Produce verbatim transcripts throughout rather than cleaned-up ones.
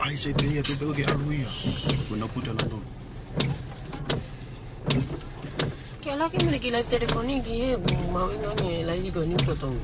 Ai, sai pē ia, tuku pē ke ʻalu ia. Ko ena puta na tonu. Ke ala ke mele ki live telefoni ki he mau inga ne live ko ni ko tonu.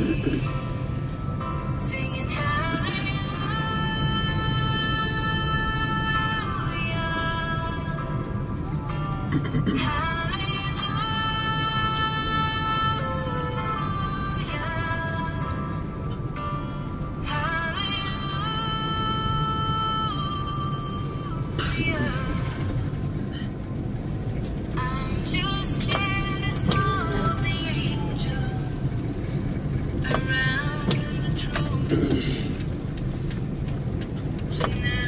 Singing hallelujah, hallelujah, hallelujah. I'm just jealous of the angels around the throne tonight.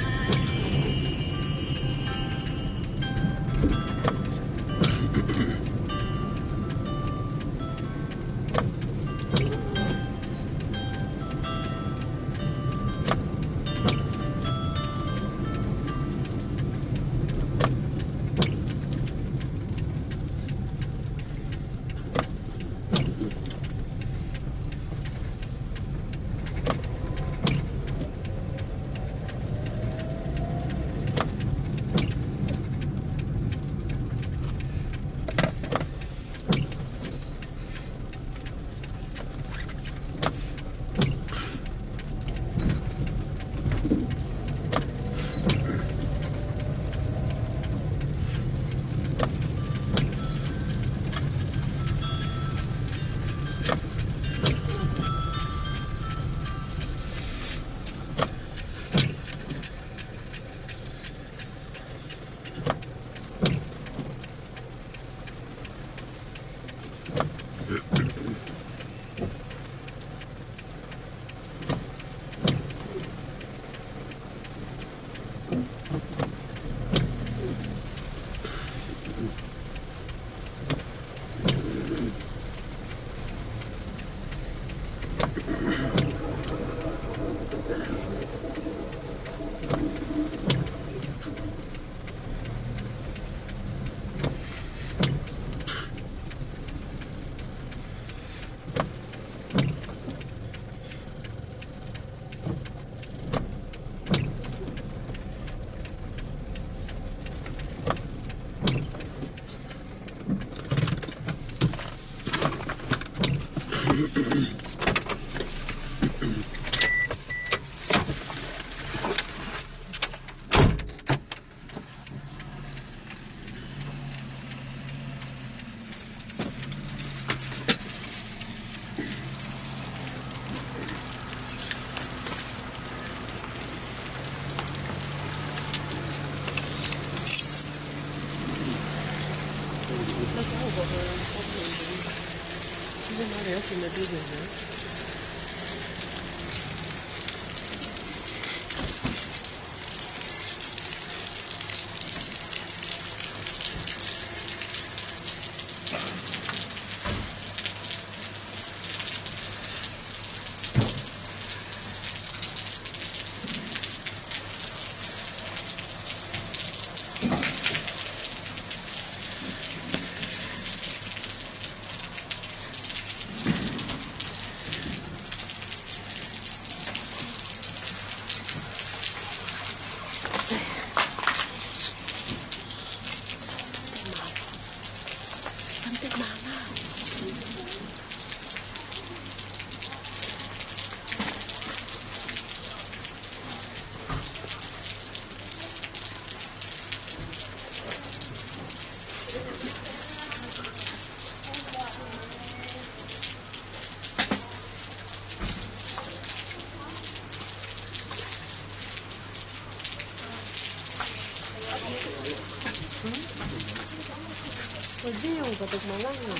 Ko e viu ka toki malanga.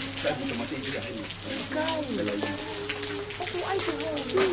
ʻIkai. ʻOku ʻai ke hou viu.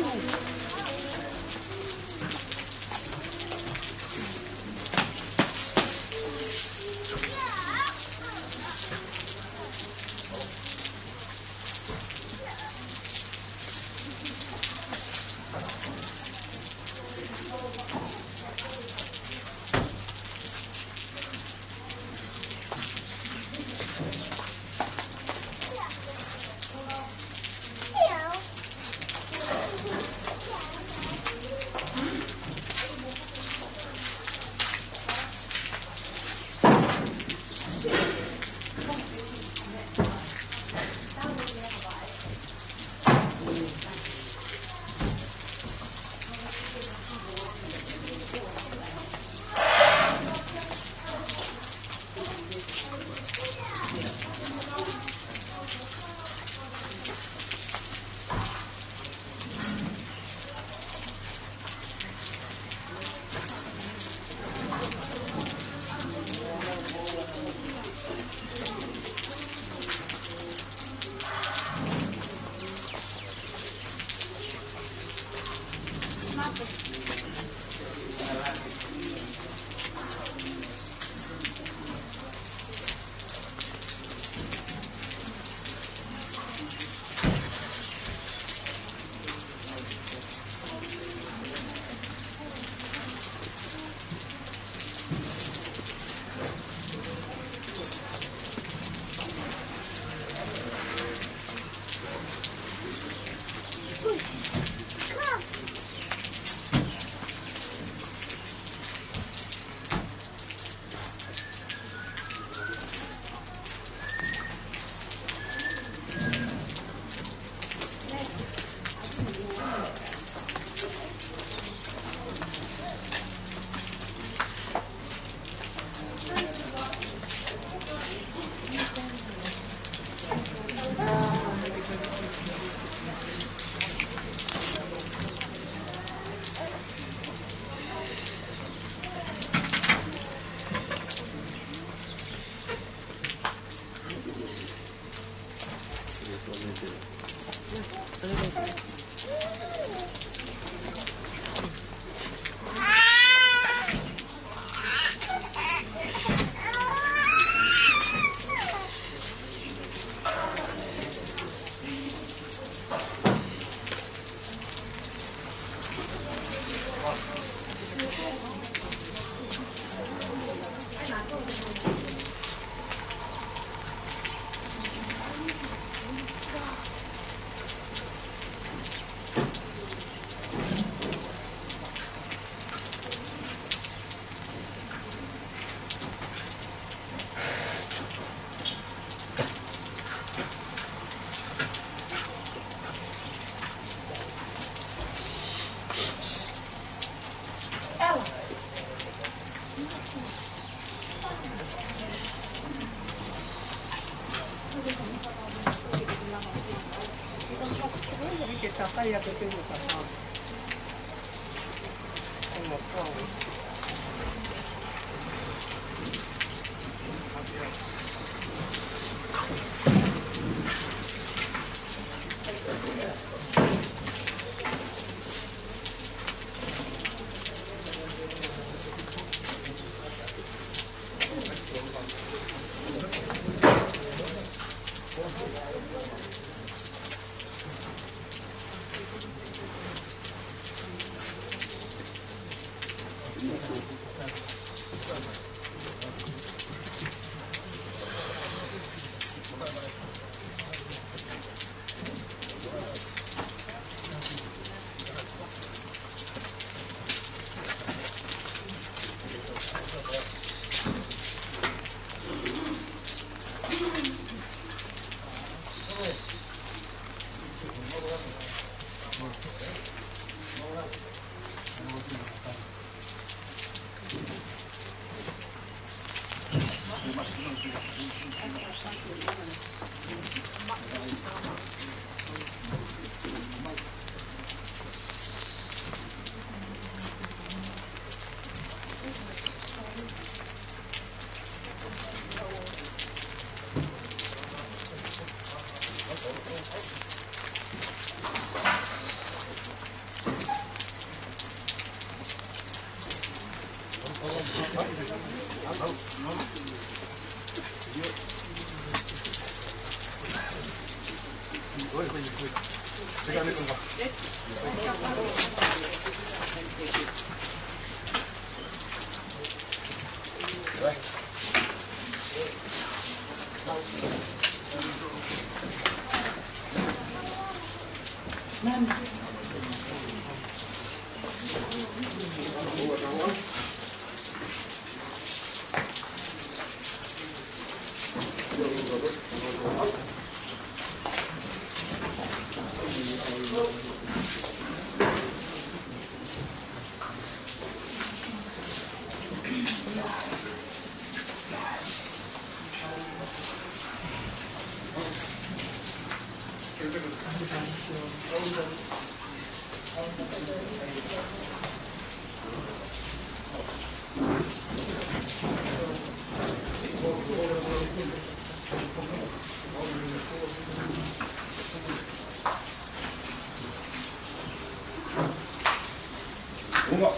Uma.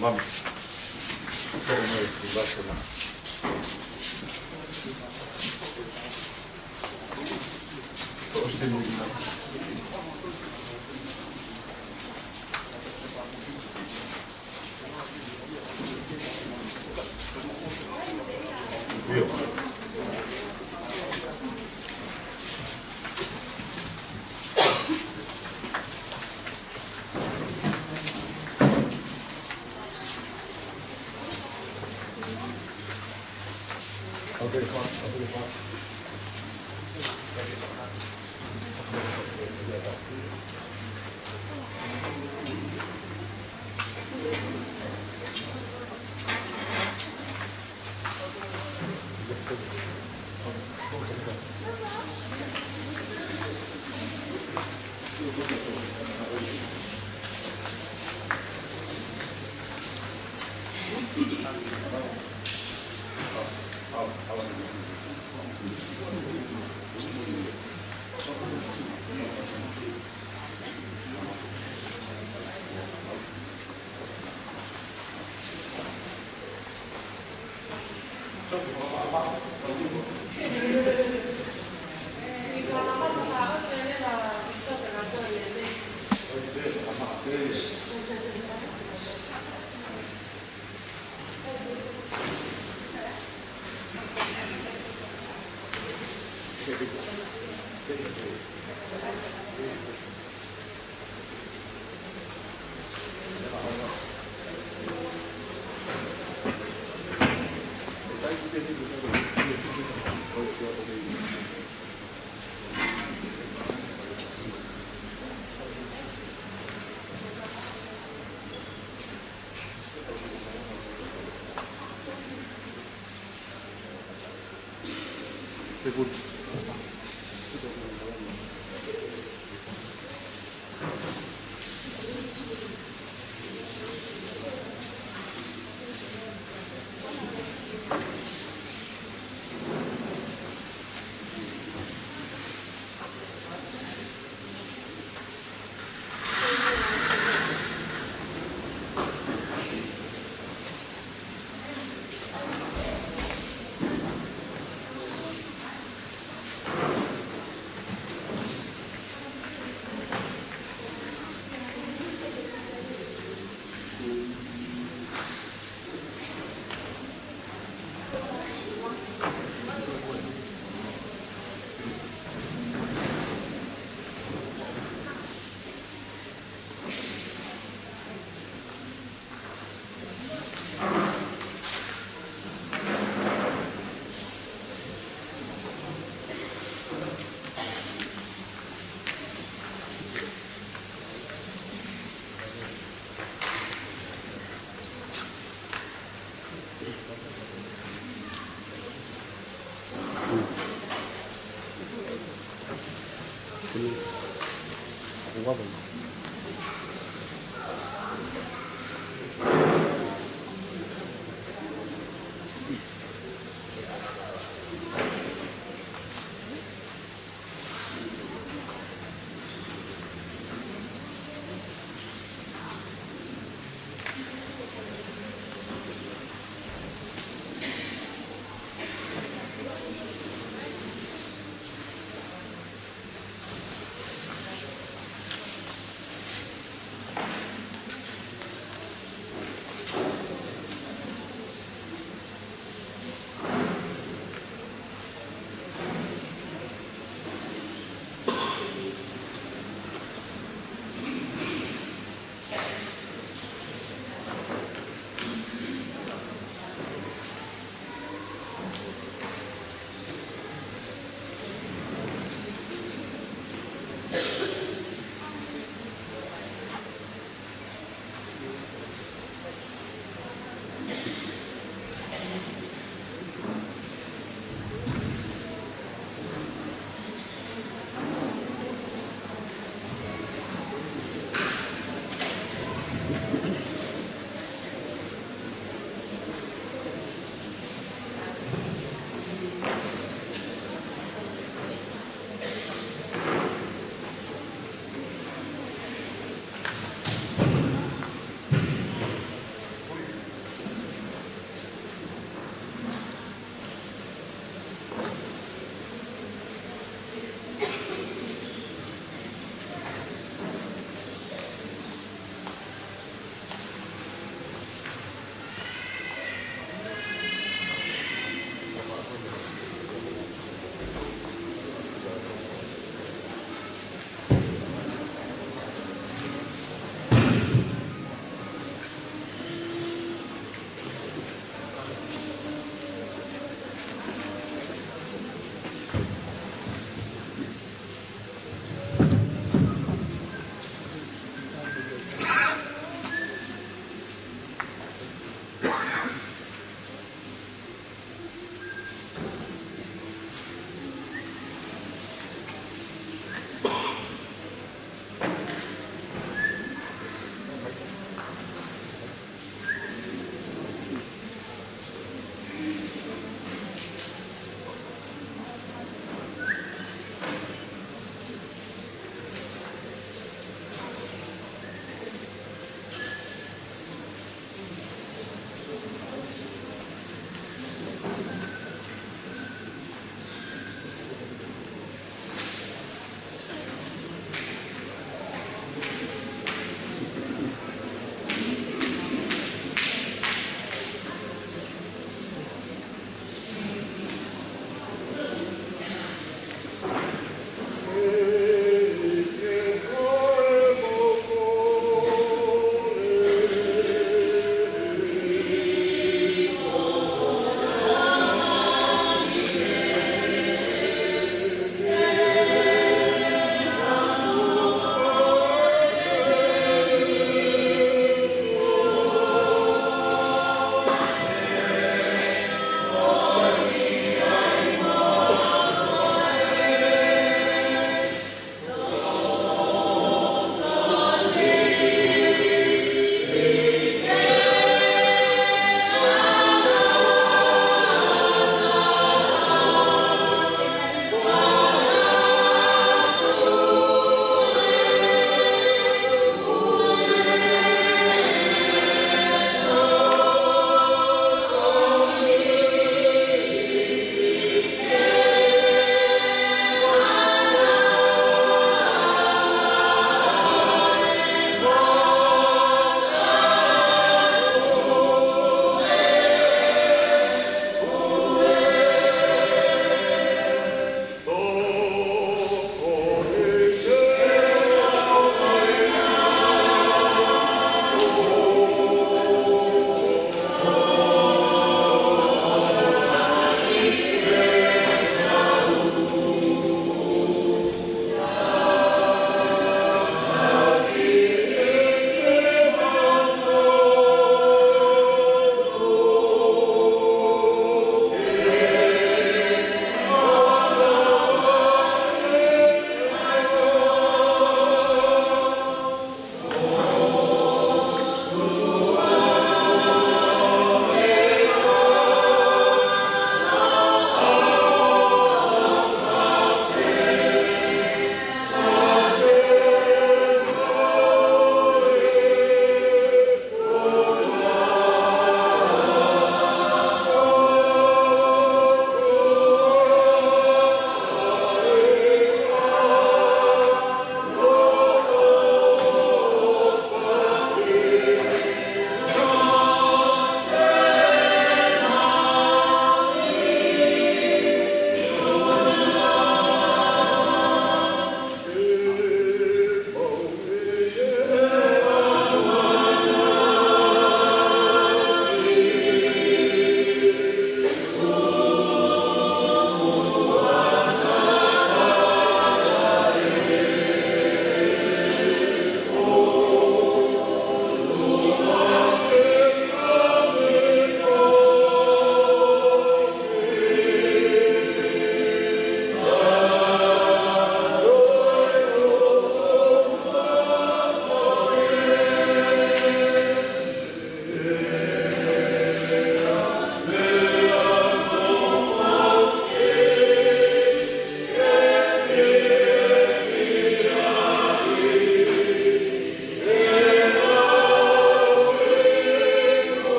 Mami. Toʻo mai ki Barcelona. Toʻo siteni mai.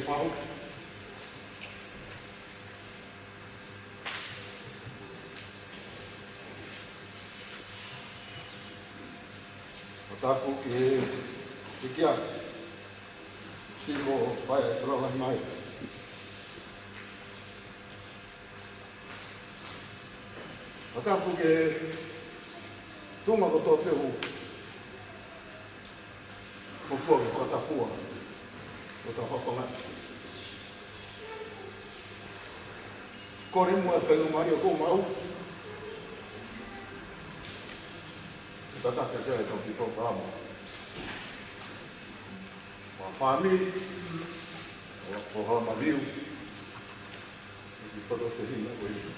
Mau. Mataku ki he, ki kia. Simo pae, tolonga mai. Mataku ki he tuʻunga kotoa pē ʻoku fua ke fakatapua ʻo tafafanga. Kole muʻa e faingamālie ʻoku mau tataki atu ai e kau ki polokalama. Mo e fāmili, mo e polokalama liu, ʻi he foto tehina ko ia.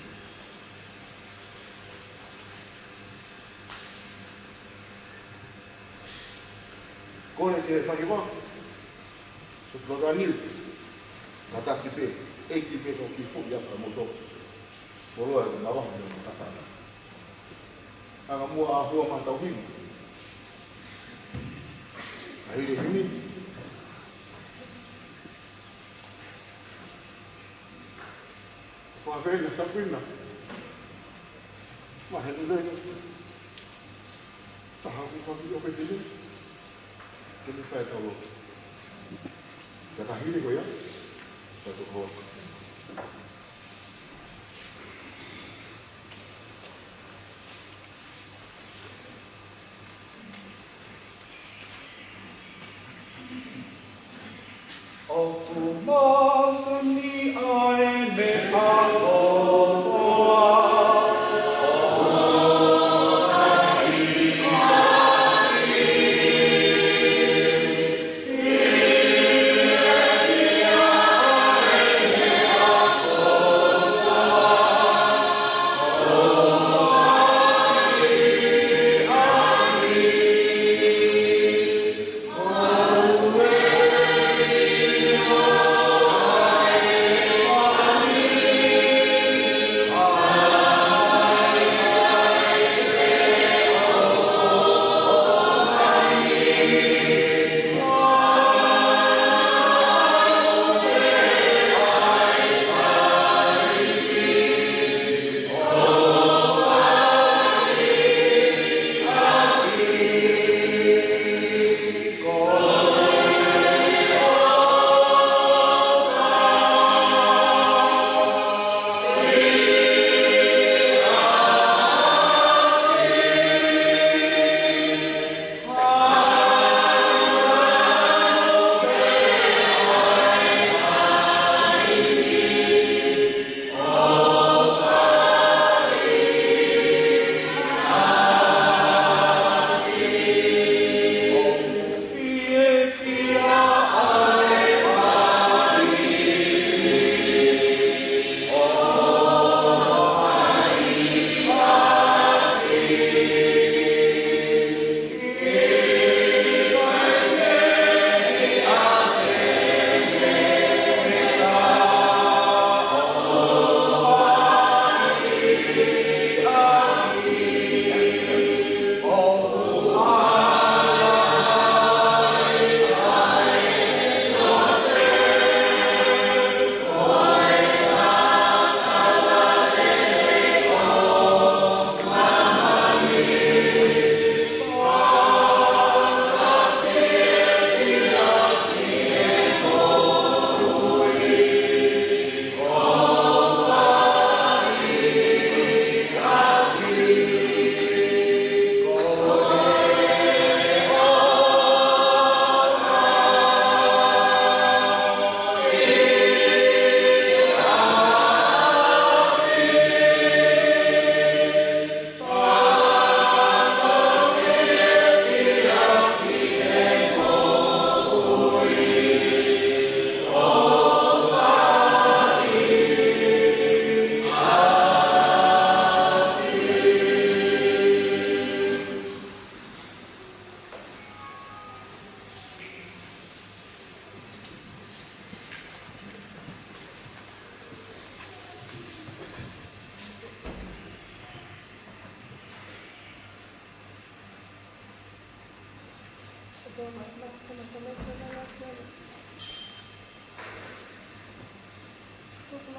Kole ke fai wa, so polokalama liu, tataki pē, ʻeiki pē ko ki fuʻi aka moto, koloa e mavaha mo e matafana. Anga muʻa ʻa hua matauhima. ʻA hili himi. Fakafeʻiloaki Saprina. Maheni lenu. Taha ku faki o pekini. Kini fai tau lotu. Ka ka hili ko ia. Ka tu hoa. ʻOku māsani ʻa e meʻa kotoa.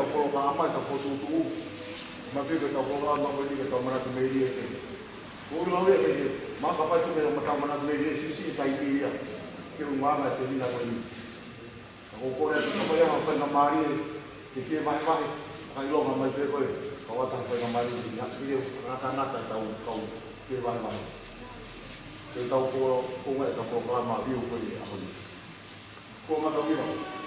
ʻetau polokalama, ʻetau fokotuʻutuʻu. Maʻu pē ko ʻetau polokalama ko eni ke tau manatu melie ki ai. Ko e lau ia ke, ke, ma ka pai tu ke ma tau manatu melie siʻisiʻi taimi ia. Ke u maʻu ʻa e tēvina ko eni. Ka ko e kole atu ka ʻi ai ha faingamālie ke fie vahevahe, ka ʻilonga mai pē ko e, ka ʻoku ʻi ai ha faingamālie ke ia, ke ngata ngata ʻetau kau fie vahevahe. Ke tau ko, ko e ʻetau polokalama view ko e ʻaho ni. Ko e matavina.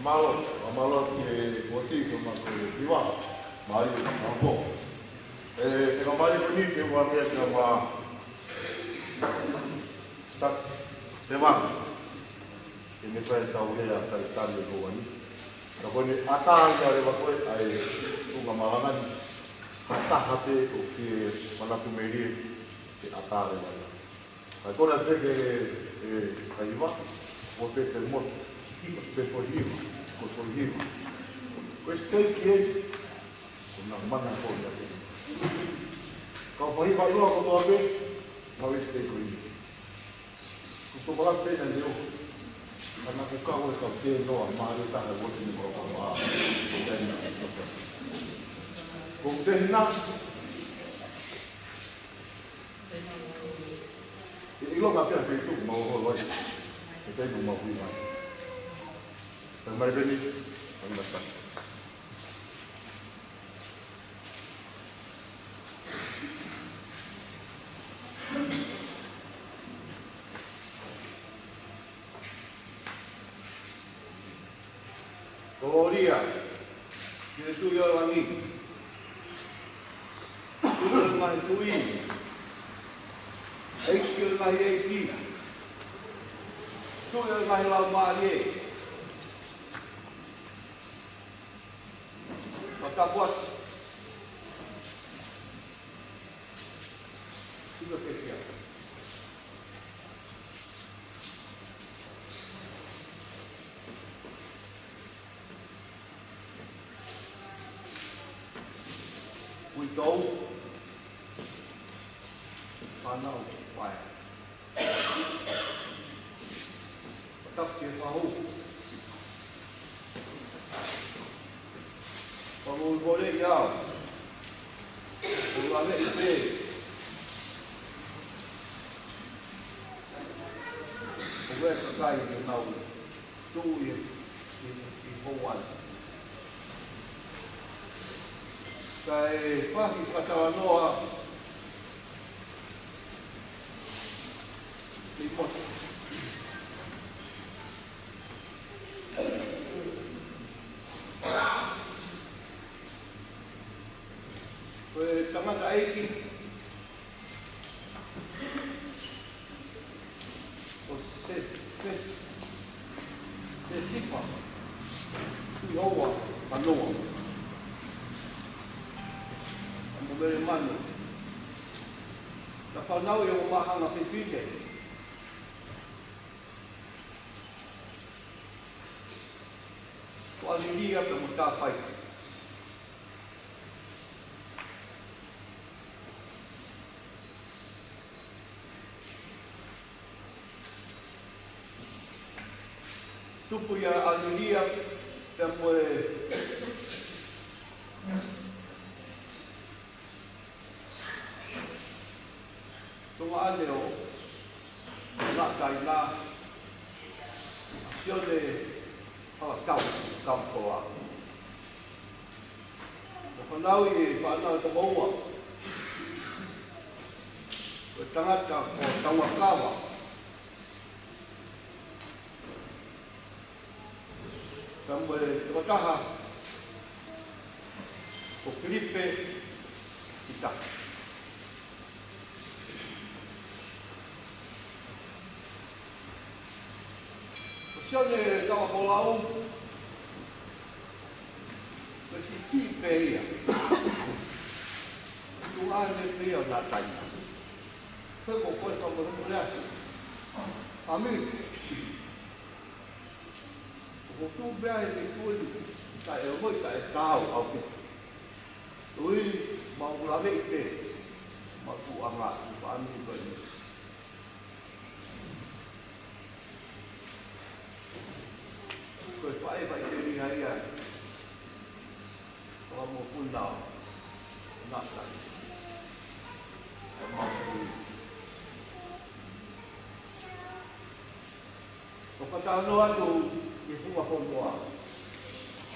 Mālō, mālō ki he koti ko ma ko e hiva, mālō, mālō. E, te ka mālō ko ni, te ua mea te ma, tak, te ma. Ke ne fai tau he a talitali e kovani. Ka ko ne ʻatā ia leva ko e ʻa e tuʻunga malanga ni. Ha taha pē ʻoku fie manatu melie ke ʻatā leva ia. Ka ko na te ke, e, ka hiva, ko te te motu, ko te foʻi hiva, ko foʻi hiva. Ko e siteiki ē, ko na mana ko na te. Ka foʻi hiva ʻiloa kotoa pē, ma we siteiki ko ē. Ko tō kala pē na leo, ka na ko kau e kau te noa, ma le taha ko te ni ko kau a, ko te na, ko te na, ʻe ʻilo ka pea feituʻu mau holo ai. ʻE taipu mau hui mai. Tau mai peni, tau mai peni. Kolōlia. Ki he Tuʻi ʻo e langi. Tuʻi ʻo e ngaahi tuʻi. ʻEiki ʻo e ngaahi ʻeiki. Tuʻi ʻo e ngaahi laumālie. Fakatapu atu. Tuʻi ʻo e kia. Uitou, fānau, paea. Tapu ki he Fahu. Fahu ʻi vole ia. ʻO lave i te. ʻO vea kakai ke nau tuʻu ʻi, ʻi, ʻi Houai. Kae fai ha talanoa ʻi motu. Ko e tangataʻeiki ko Se, Se, Sesipa Tuʻihoua Panoa. Ka mo Mele Manu. Naʻa na fānau ʻi he māhanga fefine. Ko ʻAlilia pea mo Tāpai. Tupu ia ʻa ʻAlilia pea mo e tuongaʻane ʻo Naʻa Taina, Sione Halatau, Taukoa. Naʻa na fānau ʻi he fānau ʻe toko ua. Ko e tangata ko Tauakava. Ka mo e tokotaha ko Filipe Sita. Ko Sione Tauakolau, ko e siʻisiʻi pē ia. Tuʻa ne pē ia ʻo Naʻa Taina. Ko e ko e ka mo e mo lea. ʻAmi. ʻOku tuʻu pē ʻa e feituʻu ni, taʻe ʻomai, taʻe taau ʻaupito. Ui, mau lave i te, mau tuʻanga, ʻi fāmili ko eni. Ko e faʻē faʻiteliha ia. Ko e mokopuna ʻo Naʻa Taina. Ko e mau kui. ʻOku ou talanoa atu ki he funga fonua.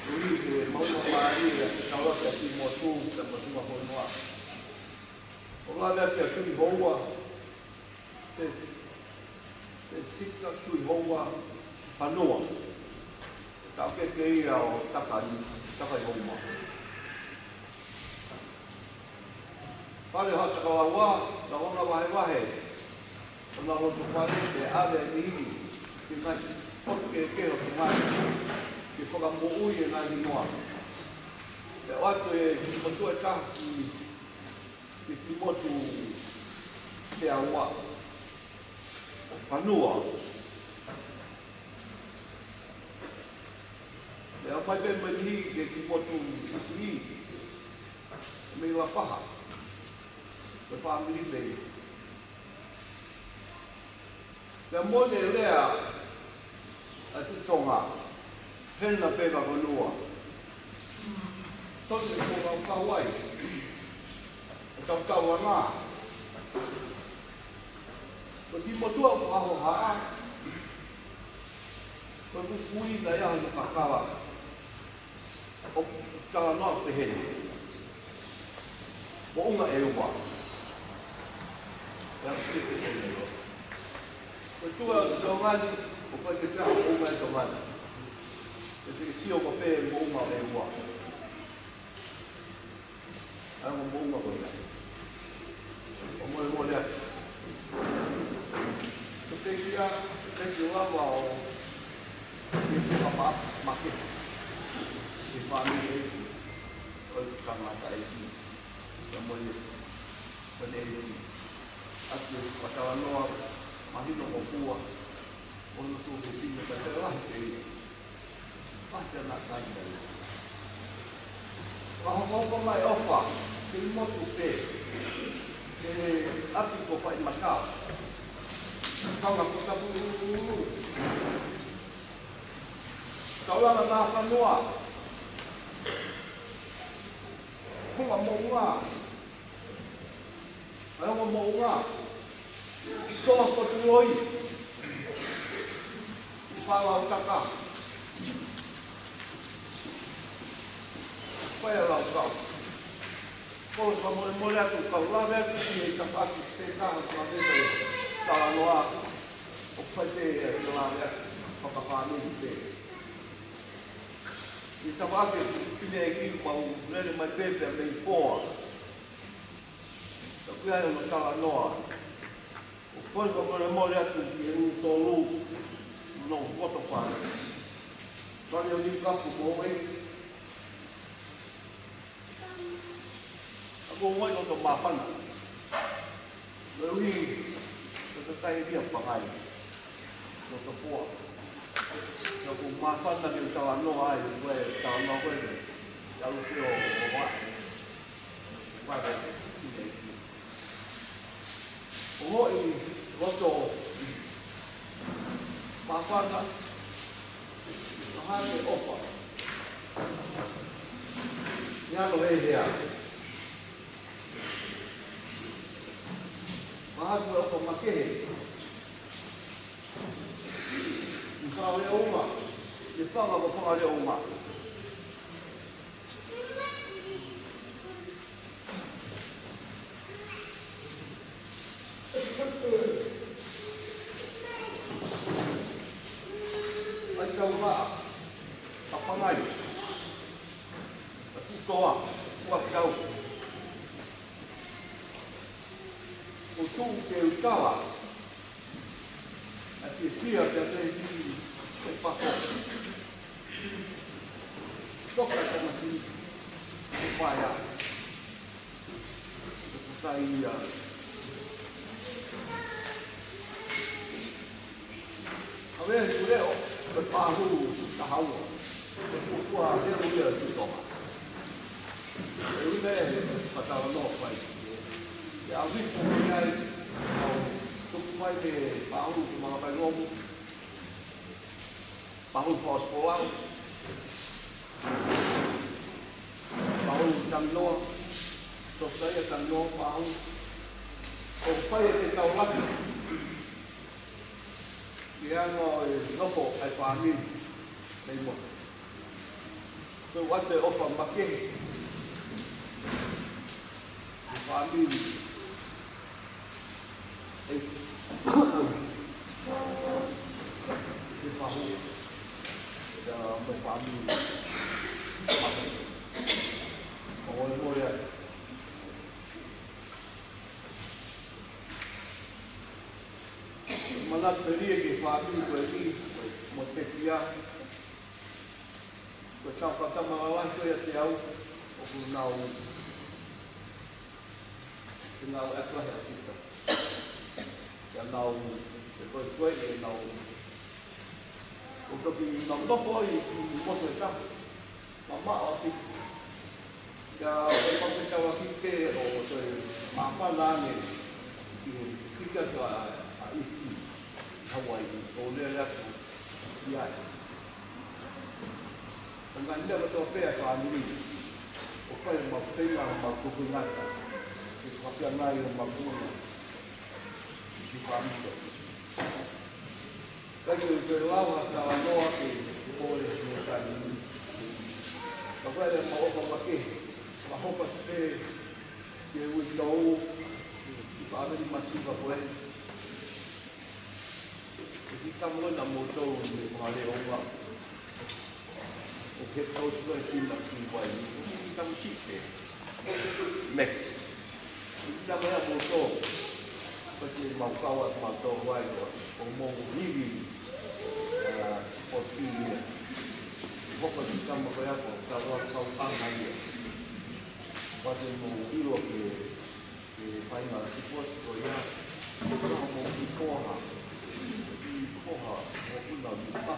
Ui, ke mau mālie, ke tau atu ki he motu, ki he funga fonua. ʻOku lave atu ki he Tuʻihoua, Pe, Pesita Tuʻihoua Panoa. Taʻokete ia ʻo Takai, Takai Houma. Fale Haʻatakaua, naʻa na vahevahe ʻo na loto fale, pea ʻave ʻa e niʻihi ki he ngaahi potu kehekehe ʻo Tonga ni, ke fakamoʻui e ngaahi hingoa. Pea ʻoatu e kiʻi motuʻa ʻe taha ki, ki he kiʻi motu Teaua, ʻo Panoa. Pea ʻomai pē mo e niʻihi ki he kiʻi motu Fisi, mei Lapaha, ko e fāmili pē. Pea mo e lea ʻa e Tuʻi Tonga, hena pē ka fonua. Tonu e ko lau kau ai. ʻE tau tau ana. Ko e kiʻi motuʻa ʻoku ʻaho haʻa. Ko e kukuina ia hono kakala. ʻOku talanoa pehē ni. Moʻunga ʻe ua. Ia, ko e pehē ni. Ko e tuʻa ʻo Tonga ni, ʻoku ʻikai ke pehē moʻunga ʻe Tonga ni. Ko e sio ko pē moʻunga ʻe ua. Moʻunga ko ia. ʻOku molemole atu. Ko e kia, ke ke lava ʻo, ke ke papa make. Ke pā mi e, ʻo e kamata e ki. Ka mo e, ko e ki. Atu ʻo talanoa, mahino ko Pua. ʻO no tō ke pina ka te lahi ke ia. Pate ana kai mai. Ka hokohoko mai ʻofa, ke motu pē, ke ʻapi ko Faimatau. Kanga ko Tapu ulu ulu. Taulanga nā fanua. Hunga moʻunga. ʻAi ongo moʻunga. Toa ko Tuloi. Palautaka. Pae Laukau. Ko e fakamolemole atu kau lave atu ki he tafaʻaki pē ka ha lave atu talanoa. ʻOku fai pē e lave atu fakafāmili pē. ʻI he tafaʻaki pine ki mau lele mai pē pea mei Poa. Ka ʻoku ʻi ai hono talanoa. ʻOku ou fakamolemole atu ki he ʻū tolu, no koto fā. Kali o ni kapu ko e. ʻOku ou ʻi loto māfana. Leo i, ko e kakai ia pangai. Loto Poa. ʻOku ou māfana ke u talanoa ai, ko e talanoa ko e. Ia lo ke o, o wa. Pare, ʻo moʻi loto māfana, mahalo ʻofa. Ia lo he hea. Mahalo ʻofa makehe. ʻI Fangaleʻounga, ʻi Fanga ko Fangaleʻounga. ʻAi tau maʻa, a pangai, a tutoa, ua tau. ʻO tuʻu ke u tala, a te fia te te ki te pako. Toka tamaki, te paea. Te paea. ʻA e ʻū leʻo, ko e pāhulu taha ua. Ko e kuakua he ʻū leʻo ʻi Tonga. ʻE ui le patala no fai. ʻE au hiku ki ai, au tuku mai ke pāhulu ki Makapaingomu. Pāhulu Fosfolau. Pāhulu Tanginoa. Tosaia Tanginoa, pāhulu. ʻOku fai e te tau laki. Ke anga ʻo e nofo ʻa e fāmili. Nei mo. Ko e ʻoatu e ʻofa makehe. ʻE fāmili. ʻE. ʻE fahu. ʻE mo e fāmili. Mo e mo e. Manatu pē lia ki he fāmili ko eni, mo e pekia. Ko e tau fakatama lalahi ko ia te au, ʻoku nau, te nau ʻe tua he ʻaupito. Ia nau, te koe koe ia nau. ʻO toki nau nofo ai, ʻi moto e taha. Mamaʻo ʻaupito. Ia, ʻe pape tau ʻaupito ʻo toe māfana ange, ʻi he pika tua a isi, Hawaii, ʻo lele atu, ia. ʻO ngaahi meʻa kotoa pē ʻa e fāmili, ʻoku fai ʻemau feinga, ʻemau kuku ngata, ke fakapea ngai ʻemau kuku ngata, ki fāmili. Ka ke u toe lau ha talanoa ke pole mo e taimi ni. Ka ko e ʻemau ʻofa makehe, ka hopa pē ke ui tau, ki fāmili masiva ko ē. ʻE ki tamo na mo tau me Fangaleʻounga. ʻO ke tau tua e tina ki vai. ʻE ki tamo sipe. Thanks. Ina mai a moto. Pati mau kau a mau tau wai ko, ko mau hivi. Ah, sipoti ia. Hoko si kama ko ia ko, ka wa kau anga ia. Pati mau ilo ke, ke fai ngā sipoti ko ia. Ko mau ki koha. Ki koha, mo kuna mi pa.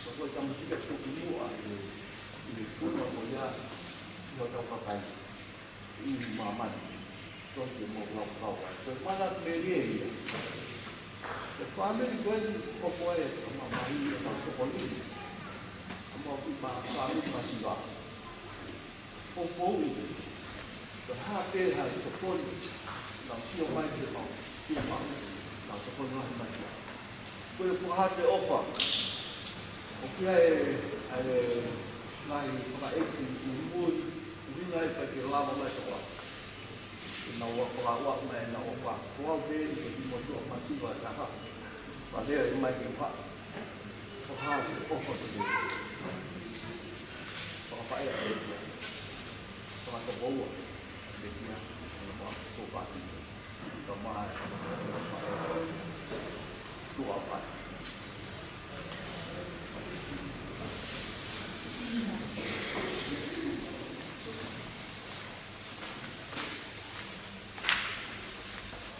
Ko ko tama tika tuku mua, i, i kuna ko ia, i o tau kakai. I māmani, tō te mō lau kau ai. Ko e mana melie ia. Ko e fāmili ko eni ko ko e ka mamahi e kau tokoni. Ka mau ki mā fāmili masiva. Ko ko ui. Ko hā pē ha tokoni. Nau sio mai ke mau. Sio mai. Nau tokoni mai mai. Ko e fakahā pē ʻofa. ʻOku ʻi ai e ngaahi fakaʻeiki ʻi mui, ʻuhinga ai pea ke lava mai toko atu. ʻI nau ua fakaʻuaʻu mai ʻenau ʻofa. Ko au pē eni ko Timote ʻo Masiva e Kaha. Pea lea mai ke fa. Fakahā pē ʻofa ke te. Fakafaʻea pē kia. Fakatokoua pē kia. Ena fakatokopaki. Ka mai. Tuʻa mai.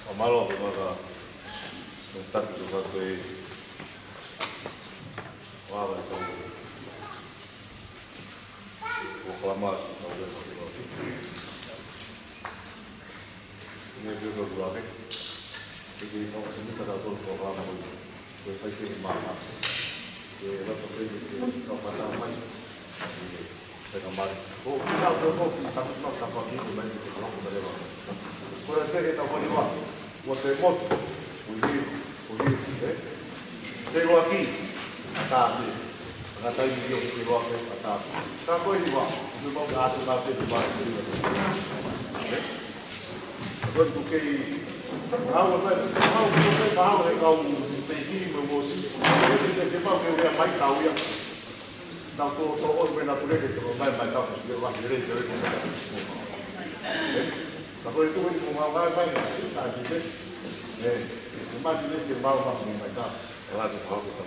Fakamālō, ko e maka, ko e taki ko e maka ko e, ua wai tau, ko kalama, tau wai tau wai. Ine pio ko ua ke, ke ke kau sumita tau tau ko kalama ko e. Ko e fai ke māmā. Ke lata pē ke kau pata mai. Ke fai ka mai. Ko ki nau ko ko ki taku nau tapa ki ko mai ke kau ko mai leva. Ko e te ke tau fai wa. Ua te motu. Ko hi, ko hi, e? Te loa ki. A tā te. Ngā tai ni o te loa ke a tā te. Ka ko i wa. Ko mau ka atu nā te te mai. E? Ko e ku kei. Au, au, au, au, au, he kau te ki mo mo. Te te te mau ke uia mai kau ia. Nau ko to o me na pule ke to mai mai kau ke wa ke le ke le. Ka ko e tu ni ko mau mai mai na ta ki te. E, ma ki le ke mau mai mai ta. E la ke kau ke ta.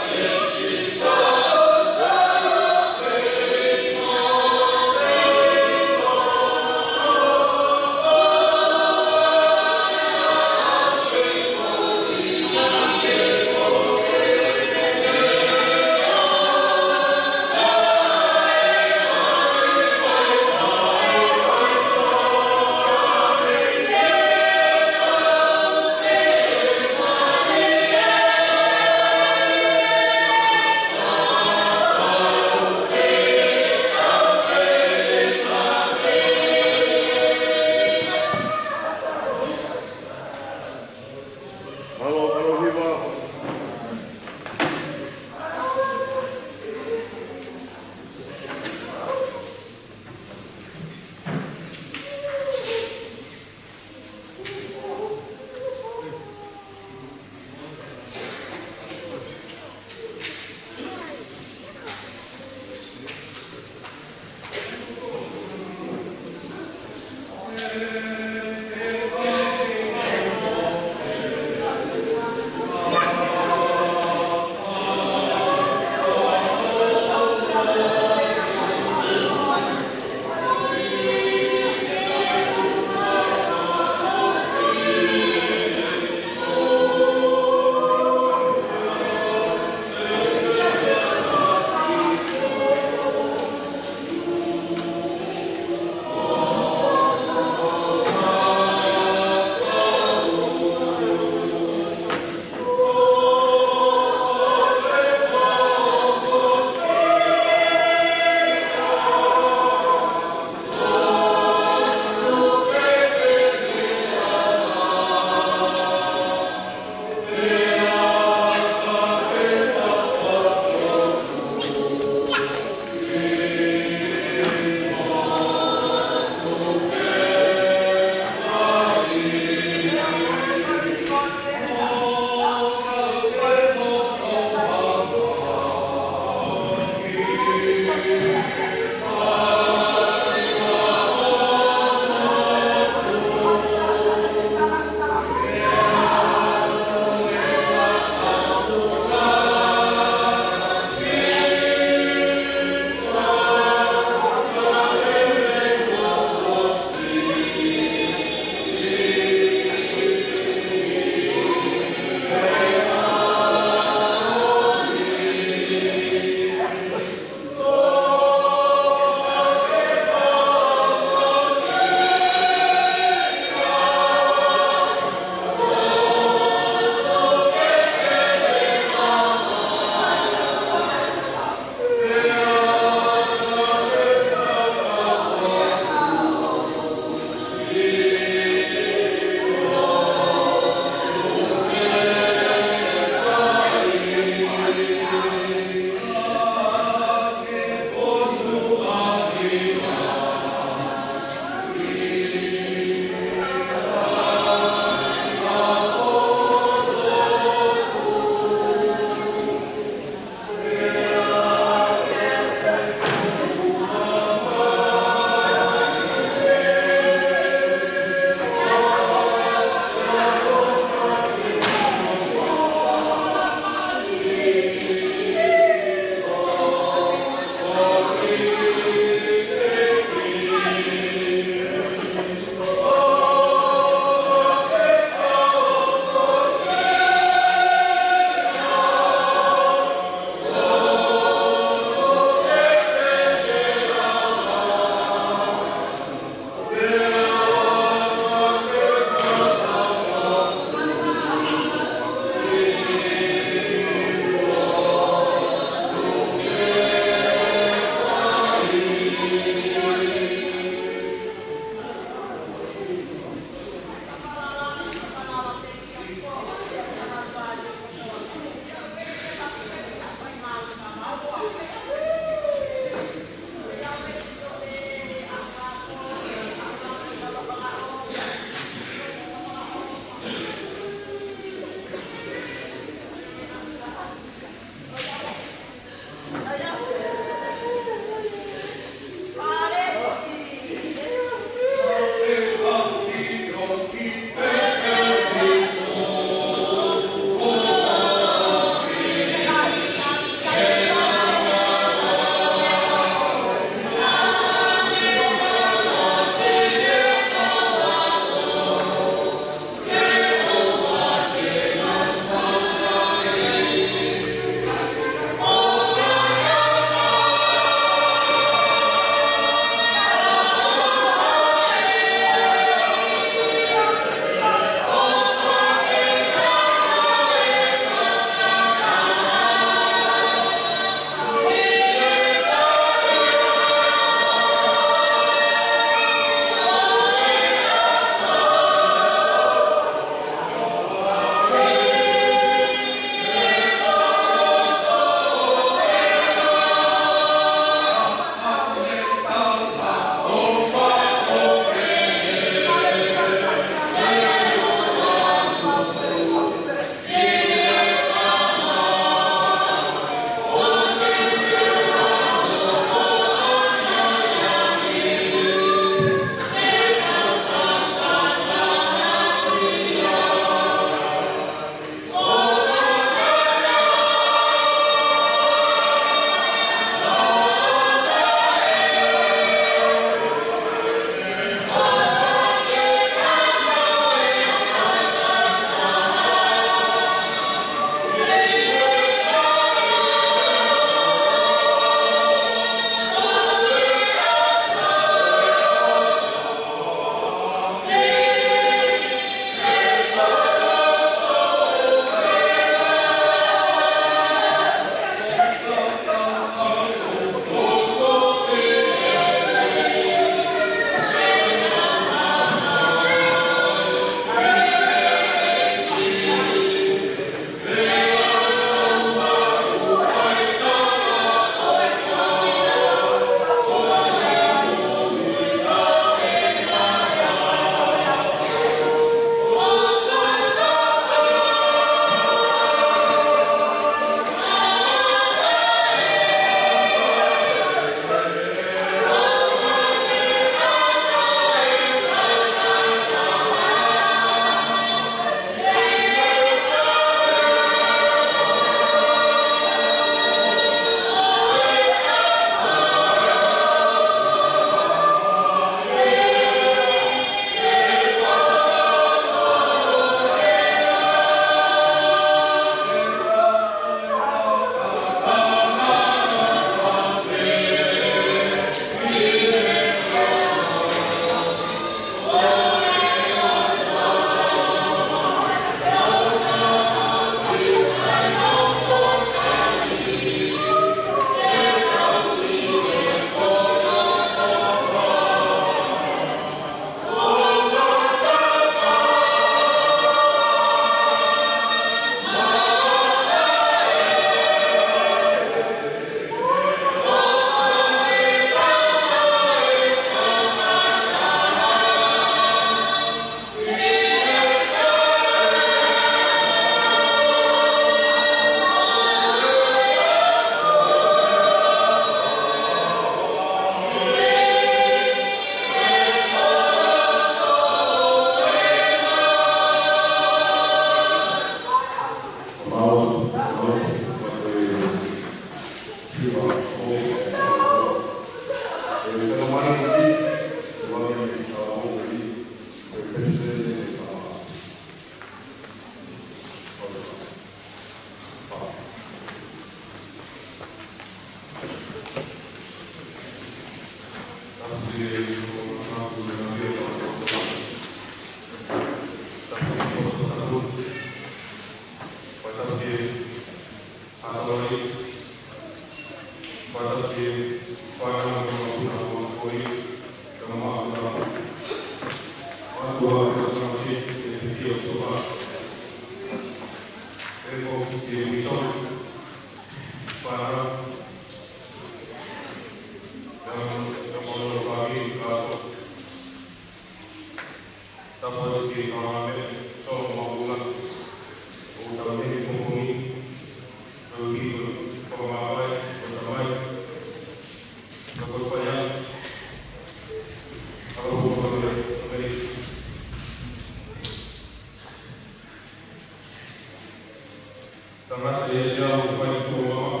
Tangata ia te au fai tuʻo mama,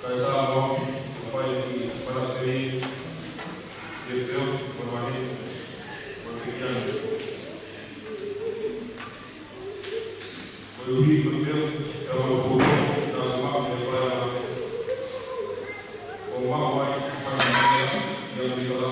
kae tā mau, fai ki mana pei, ke feo, mo mani, mo te kiani. Ko e uhi ko e feo, e au ko e feo, e au ma, e fai ma. Ko ma wai, fai ma, ia mi kala.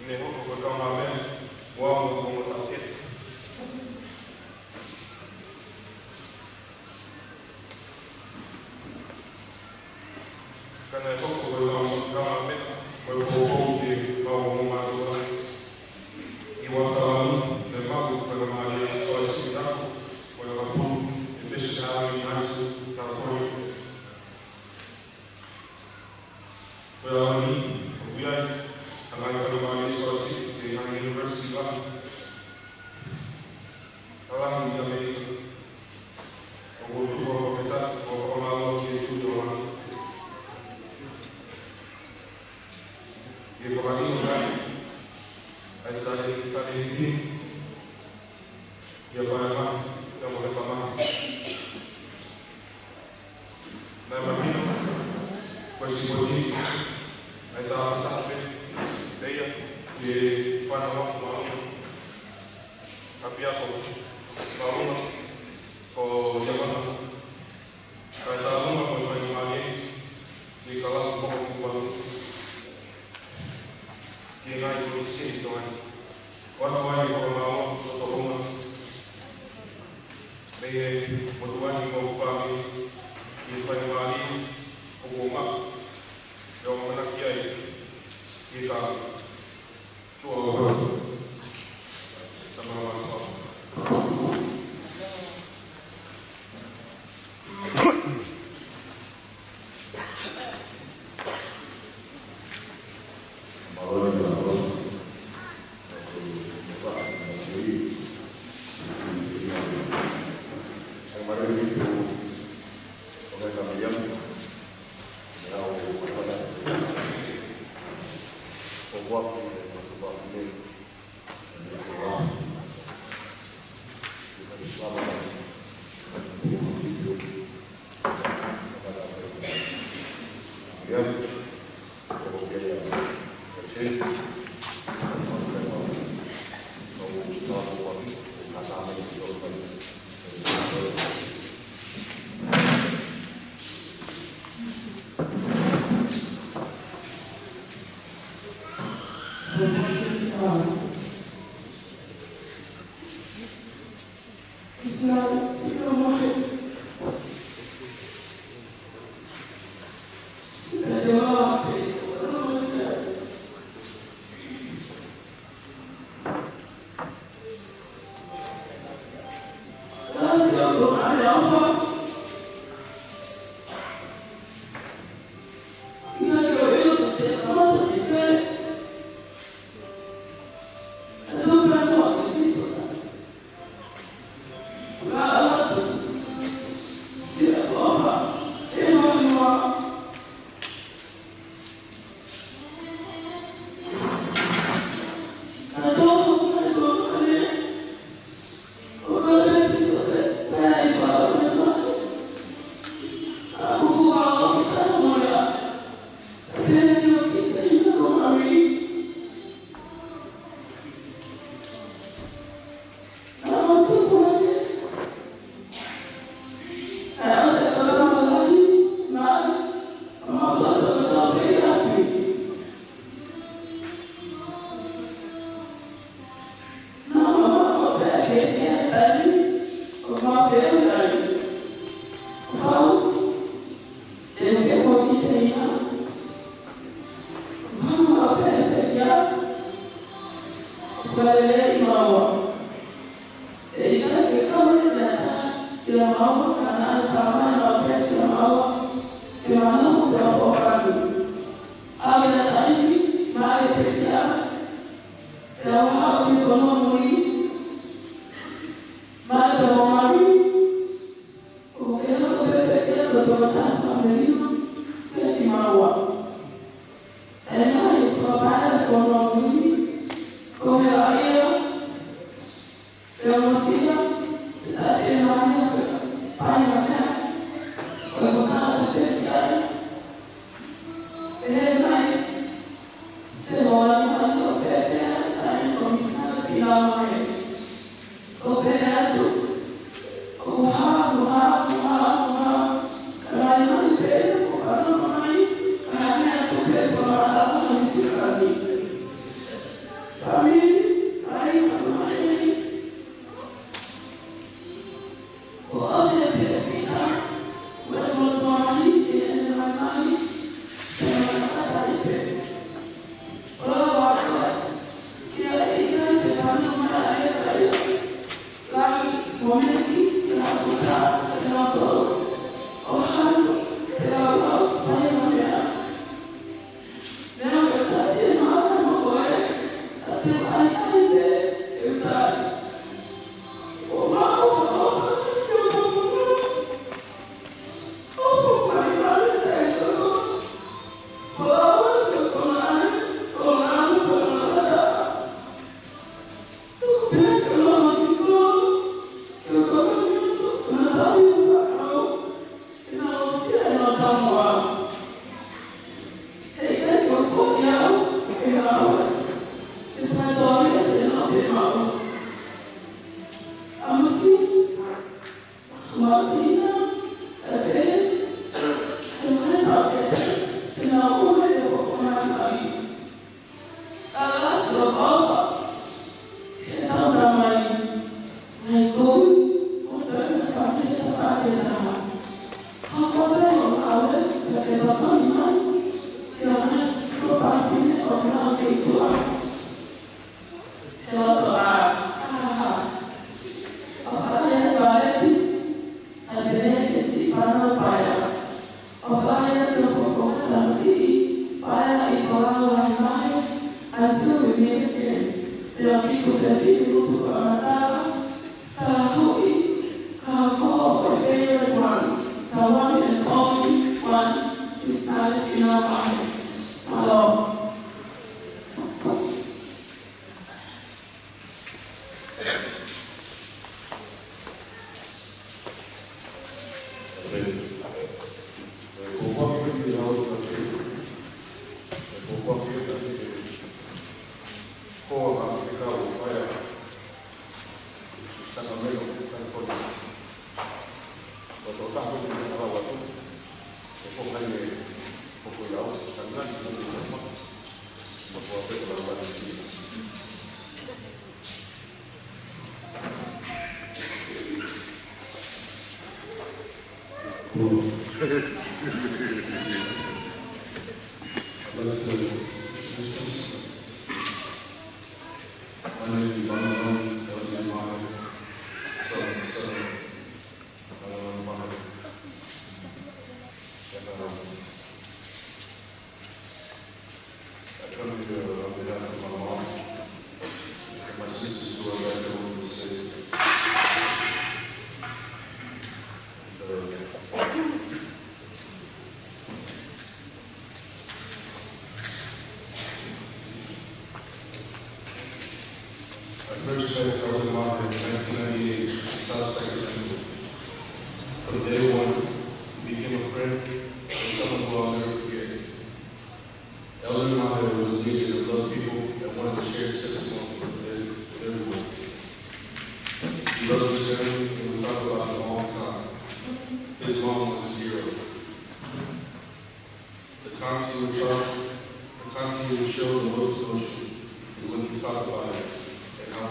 Ne hoko ko e kaungāmeʻa, ua mo ko mo ta ke. Ka naʻe hoko ko e kaungāmeʻa, ko e poupou ke mau mo mātuʻa. ʻI he ua taha ua, ne maʻu ko e kaungāmeʻa, ko e sinapu, ko e kapu, e pesi ʻa e ngaahi ʻaho, ka ko e Ko e ʻaho ni, ʻoku ʻi ai ha ngaahi faingamālie scholarship ki he ngaahi university lahi. Lahi ʻi ʻAmelika. ʻOku ou tuku ʻa e fakafetaʻi mo e fakamālō ki he Tuʻi ʻo Langi. ʻI he fakaʻilo mai ʻa e tali, tali ki ʻIa pae mahi, ʻia mo e ka mahi. Naʻe mahino, ko e sipoti, ʻa e taʻataʻa pē, ʻe ia, ke fana wa, maunga. ʻApiako, maunga, ko ia maha. Kae taunga ko e faingamālie, ke kalapu hoko ki Tuvalu. Ki he ngaahi konisitūtone. Ua noa ai ko e maua, ko e tokonga. Mei he motuʻa ni ko Fami, ki he faingamālie, ko Kuonga. ʻE ʻamanaki ai, ki he ka. ʻa e ʻofa. ʻIkai ke u ʻilo pe te kamata ki fē. ʻE tau pehē muʻa ki Sīsū. Ka ʻoatu siʻa ʻofa ʻe he fonua. Ka tō mai tō mai. ʻO ka pehē Sīsū pē, pehē ʻi fala pē mai. ʻA kuku a o ki tahi moea. Pehē ki o ki te ina ko Mari. Te u ke mo ki te ina. Mama o fēfē ia. Fakalelei maua. ʻE ʻikai ke kau e meʻa ʻiate maua, ka naʻe talamai maua pē kia maua, ke mana mo te ʻofa ʻoku ʻalu. ʻAlu e taimi, male pē kia, te u haʻu ki hono muli, male pē mo Mari, ʻoku ke haʻu pē pē kia ko e tokotaha fāmili, pē ki maua. ʻE mai, ko pae ko no mui, ko he ʻaia, ʻe o masila, ʻe ʻaia mai, ʻe pae na mea, ko e kota te te ki ai, ʻe he mai, te mo ai mai, ko pē pē, ʻai ko misina, pila mai. ʻO pehē atu, ʻoku hā, ʻoku hā, ʻoku hā, ʻoku hā. Ka mai mai pē, ʻoku hā mai, ka hane atu pē, ʻoku hā atu, hā mai sirani. Fāmili, ʻai, hā mai. ʻO ʻosi pē, pita, ʻo e loto mai, ke hene mai mai, ke mai mai pē. ʻO lava atu, ia ʻikai te panu mai, ʻai, ʻai, ʻai. Langi, momeki, ʻa e ʻuta, ʻa e loto, ʻo hanu, ʻe laulau, fai ma mea. Nea ʻe tati e mata mo koe, ʻa te ai ai pe, ʻe utai. ʻO mako, ʻo mako, ʻo mako, ʻo mako, ʻo mako, ʻo mako, ʻo mako, ʻo mako, ʻo mako. ʻA pehē ke siʻi fānau paea. ʻO paea ke hoko tamasiʻi paea ʻi Palau lahi mai, until we meet again. Pea ki ku te fili utu ka matala, ka hui, ka ko e favorite one, the one and only one, is not enough. Mālō. From day one, he became a friend and someone who I'll never forget. Elder Mahe was a leader that loved people and wanted to share his testimony with ev-, with everyone. He loved his family and would talk about them all the time. His mom was his hero. The times he would talk, the times he would show the most emotion is when he talked about it and how,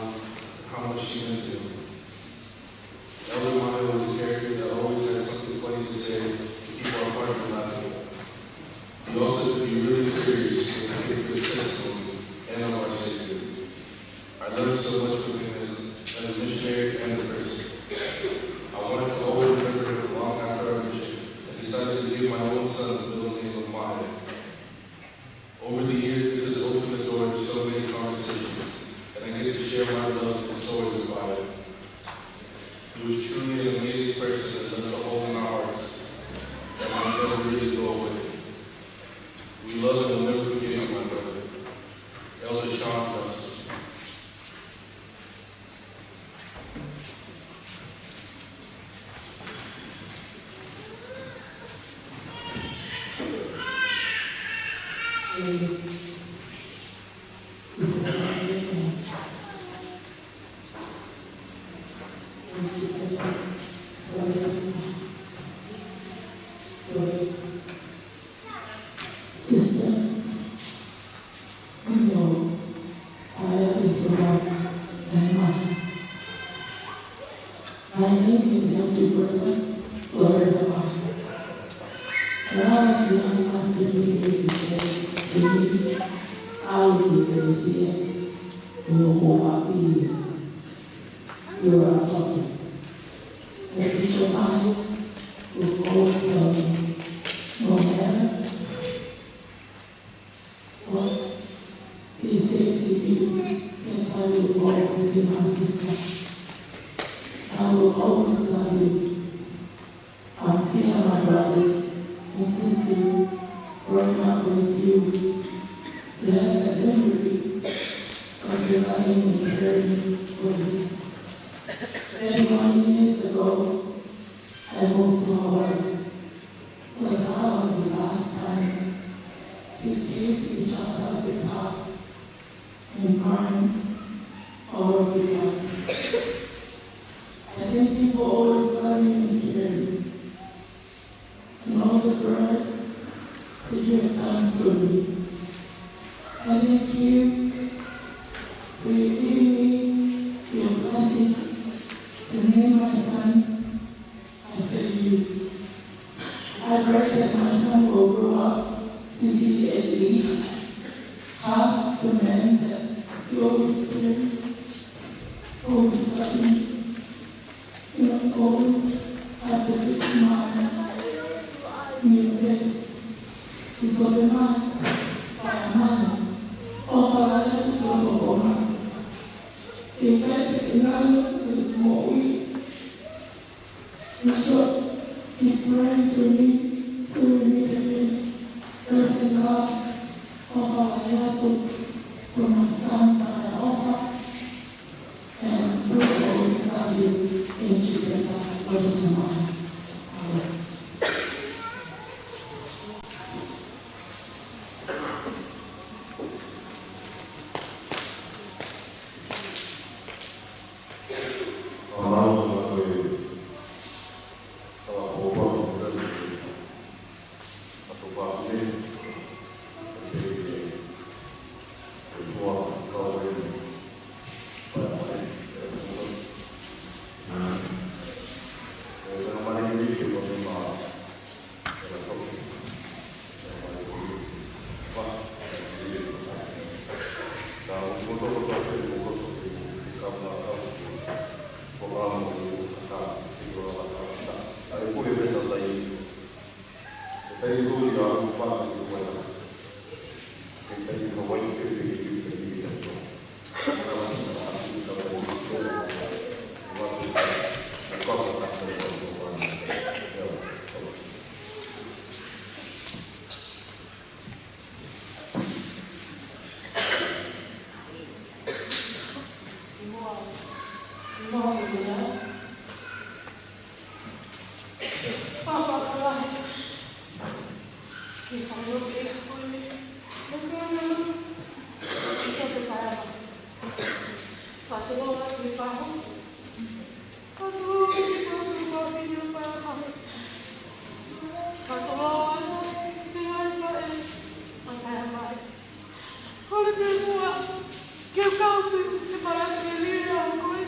how much she meant to him. Elder Mahe was a character that always had something funny to say to keep our party laughing. He also could be really serious when it came to his testimony and of our Savior. I learned so much from him as, as a missionary and a person. I wanted to always remember him long after our mission and decided to give my own son the middle name of Mahe. Over the years, this has opened the door to so many conversations, and I get to share my love and stories about him. He was truly an amazing person that left a hole in our hearts that might never really go away. We love and will never forget you, my brother. Elder Sean Johnson. Sister, you know, I am a human and my, my name is Elder Brother Loretta Mahe. Now, as young as the leaders said to me, I will be there. You will walk in. You are a puppet. And Bishop Mahe will always tell me, no matter what he said to you, that I will always be my sister. I will always love you. I'm here, my brothers and sisters, growing up with you, to have that memory of your loving and caring voice. Thirty-one years ago, I moved to Hawaii. So that was the last time we gave each other a big hug and crying all over the world. I thank you for always loving and caring and all the prayers that you have done for me. I thank you for your giving me your blessing to name my son after you. I pray that my son will grow up to be at least half the man that you always dream, always loving, you know, always have the big smile in your face. It's all the man, by a man. All for the love of God. In fact, it's not the more we Bishop, keep praying to me till we meet again. Praise the Lord. ʻOfa lahi atu, ko my son, ʻofa. And we always love you in Jesus' name. Amen. Papa, papa. Ke fai ʻo pehē ko eni. Mo ke ʻalu. Ke fai ʻo pehē. Fakatulou atu ki he faʻahinga. Fakatulou atu ki he faʻahinga, papa. Fakatulou atu ki he faʻahinga. Papa, papa. Hole pē muʻa. Ke u kau pē he palani lelei ʻa koe.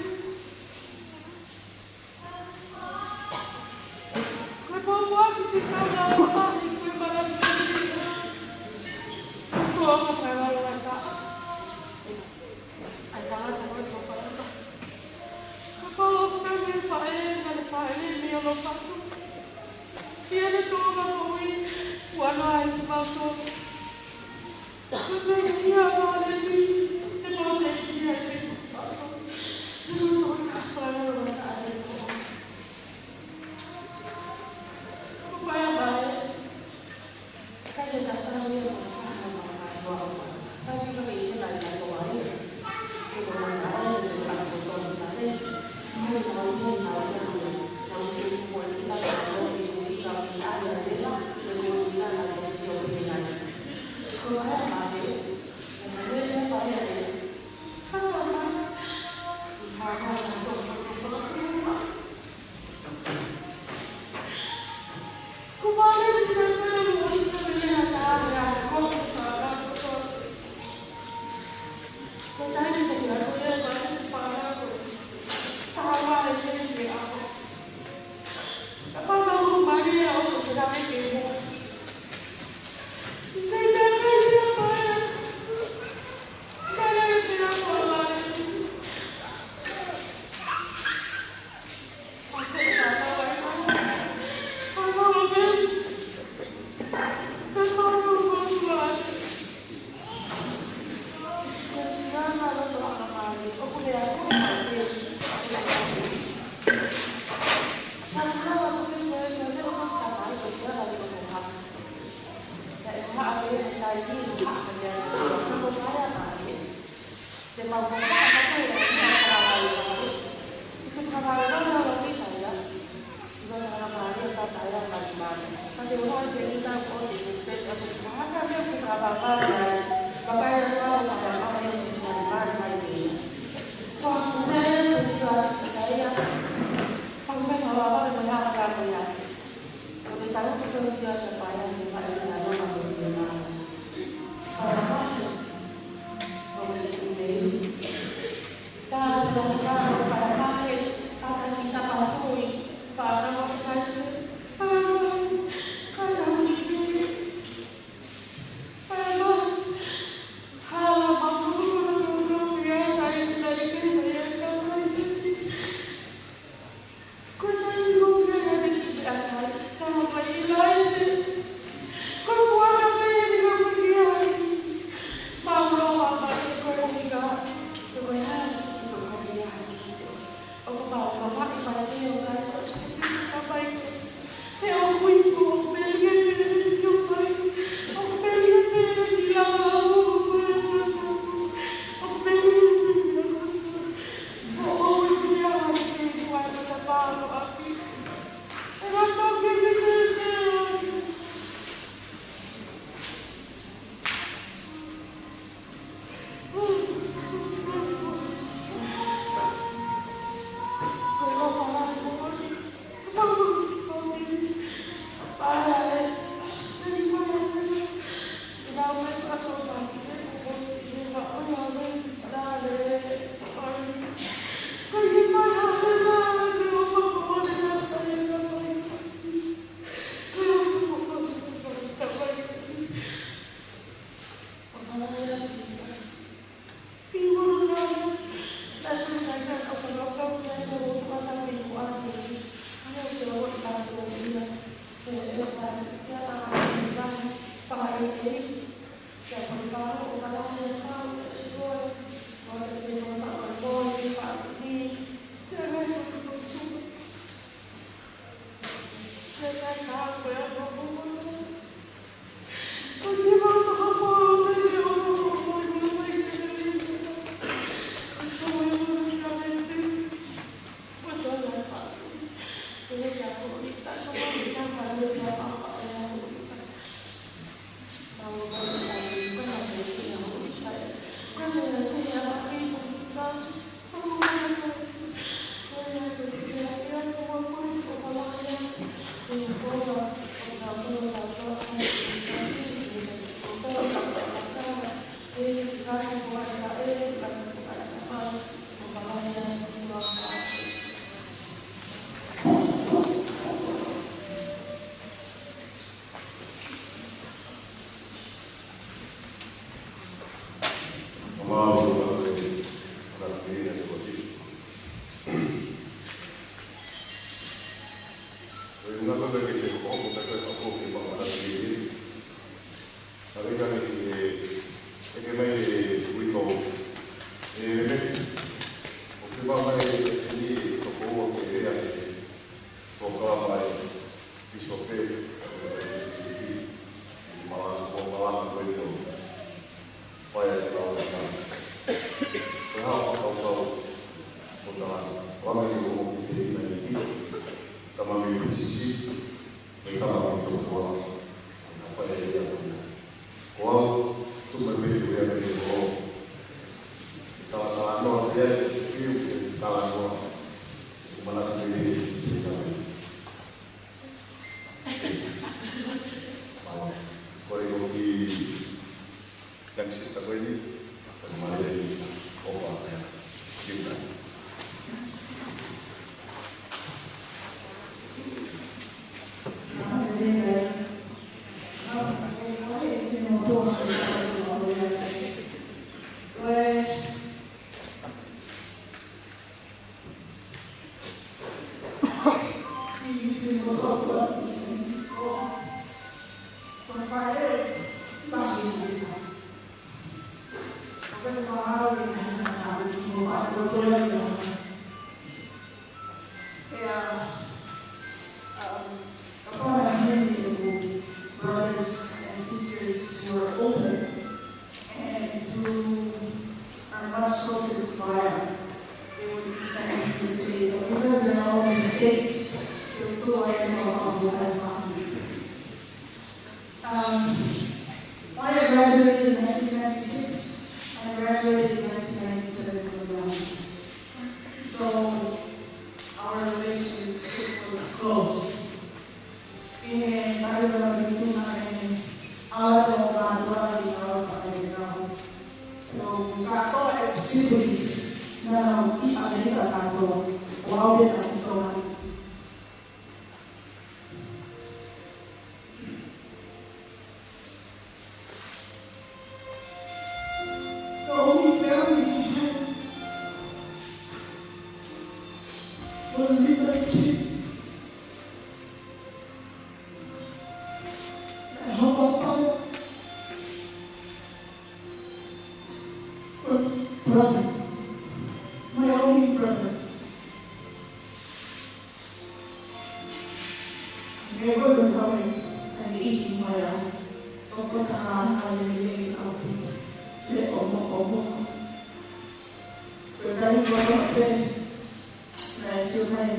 Ko e pōpoaki ki he kau nau ʻahi ko e malanga. Ko e ʻofa ʻa e ʻOtua. ʻAi tangata ko e pōpoaki. Ko e pōpoaki ki he faʻē, naʻe faʻē mei ʻAlapatu. ʻI heʻene tōʻonga moʻui, ʻoku ʻi ai kimautolu. Young sister ko eni, ka male ʻofa ʻa Hilda. Yeah, um, upon our hearing, brothers and sisters who are older and who are much closer to fire, they would be trying to say, "Because they're all in the States, they'll go ahead and walk off the platform." Um, I graduated in nineteen ninety-six. I graduated in nineteen ninety-seven from Ghana. So our relationship was close. ʻI he taʻu ʻe tolu ʻi tuʻa ʻi he ʻaho ʻo mātuʻa ʻi he ʻaho ʻo e kau. Ko e kātoa e siblings, naʻa nau ʻi ʻAmelika kātoa, ʻo aʻu pē ki Tonga. The only family he had was Linda's kids. Naʻe hopo pau with brother, my only brother. Meʻa ko ē ʻoku tau ʻai ʻi he ʻaho ni, ʻoku tau ʻai ʻi he ʻaho ni, ʻe ʻomo, ʻomo. Ko e taimi ko ē naʻe sio mai,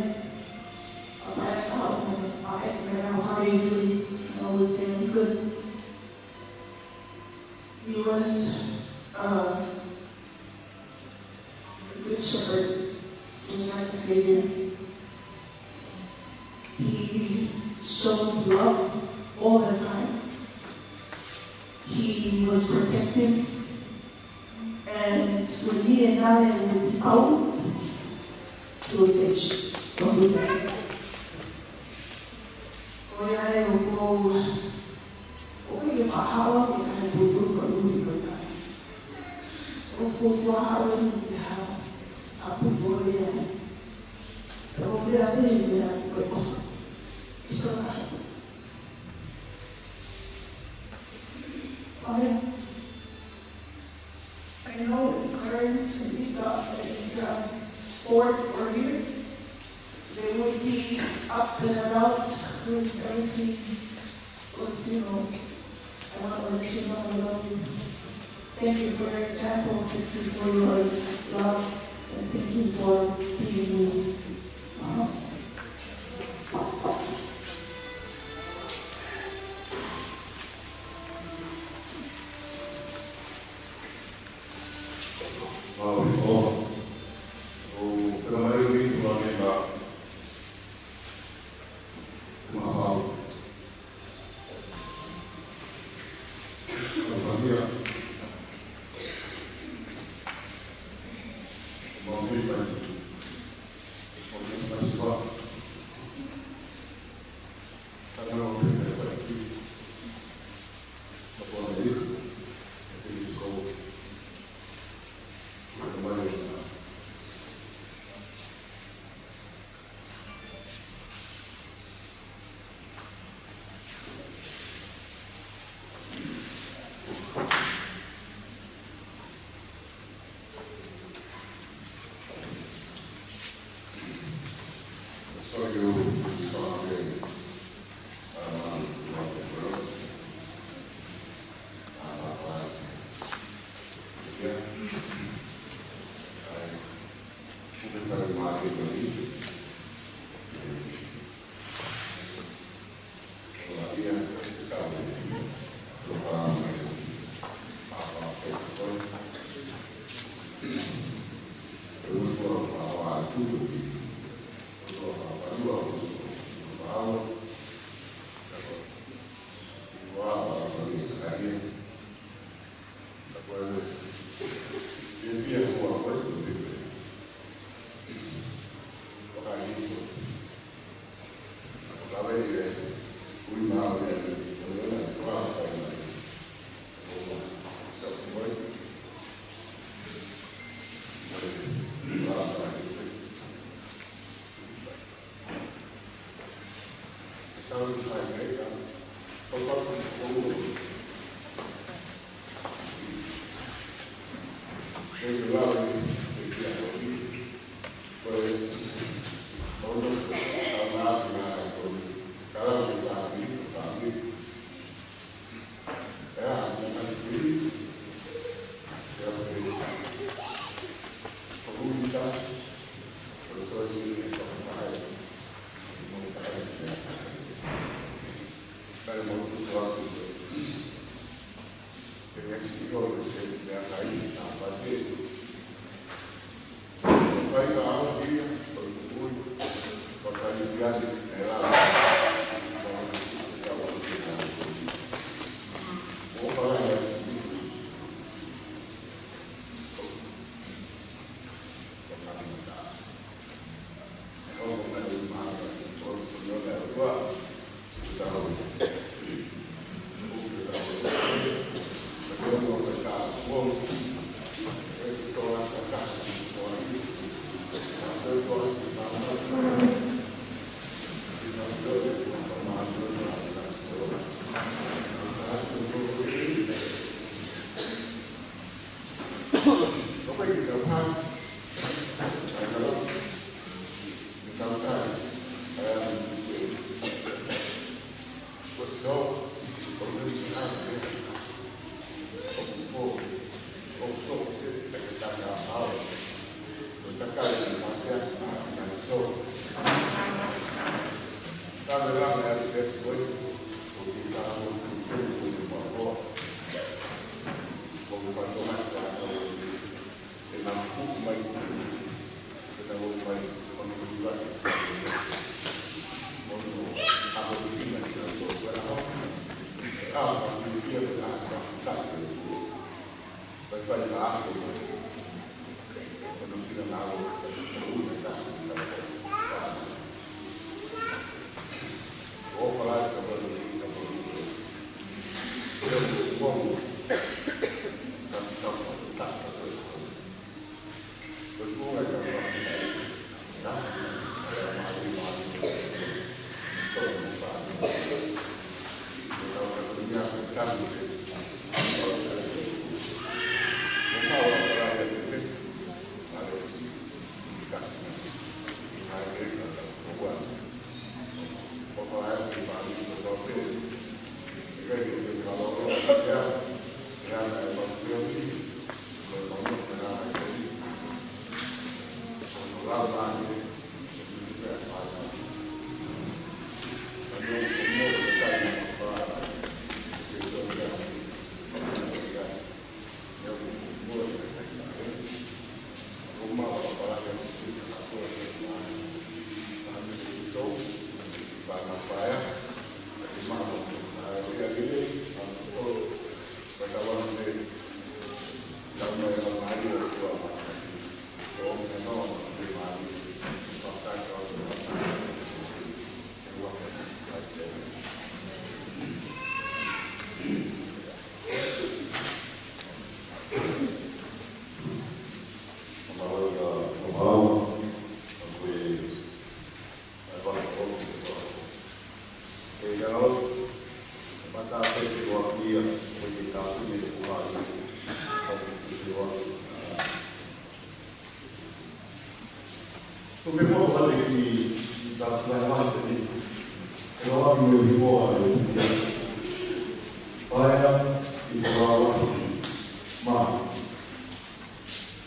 ʻa e paʻanga ʻo e, ʻa e, meʻa ʻo e, how are you doing? And I was saying, "Good." He was, uh, a good shepherd, just like a savior. He showed love all the time. He was protective. And when me and Nale would be out, he would say, "Shh, don't do that." Ko ia ai ʻoku ou, ʻoku ʻikai ke faʻa ʻi ai ha putu ko ē ʻoku ʻikai. ʻOku ou faʻa ʻi ai ha putu ko ia. ʻOku ou meʻa pē meʻa ko e ʻofa. ʻIkai ha. ʻAmene. I know the currents in Ika and Ika Fort were here. They would be up and about with everything, with, you know, a lot of, you know, love. Thank you for your example. Thank you for your love. And thank you for being you. Uh,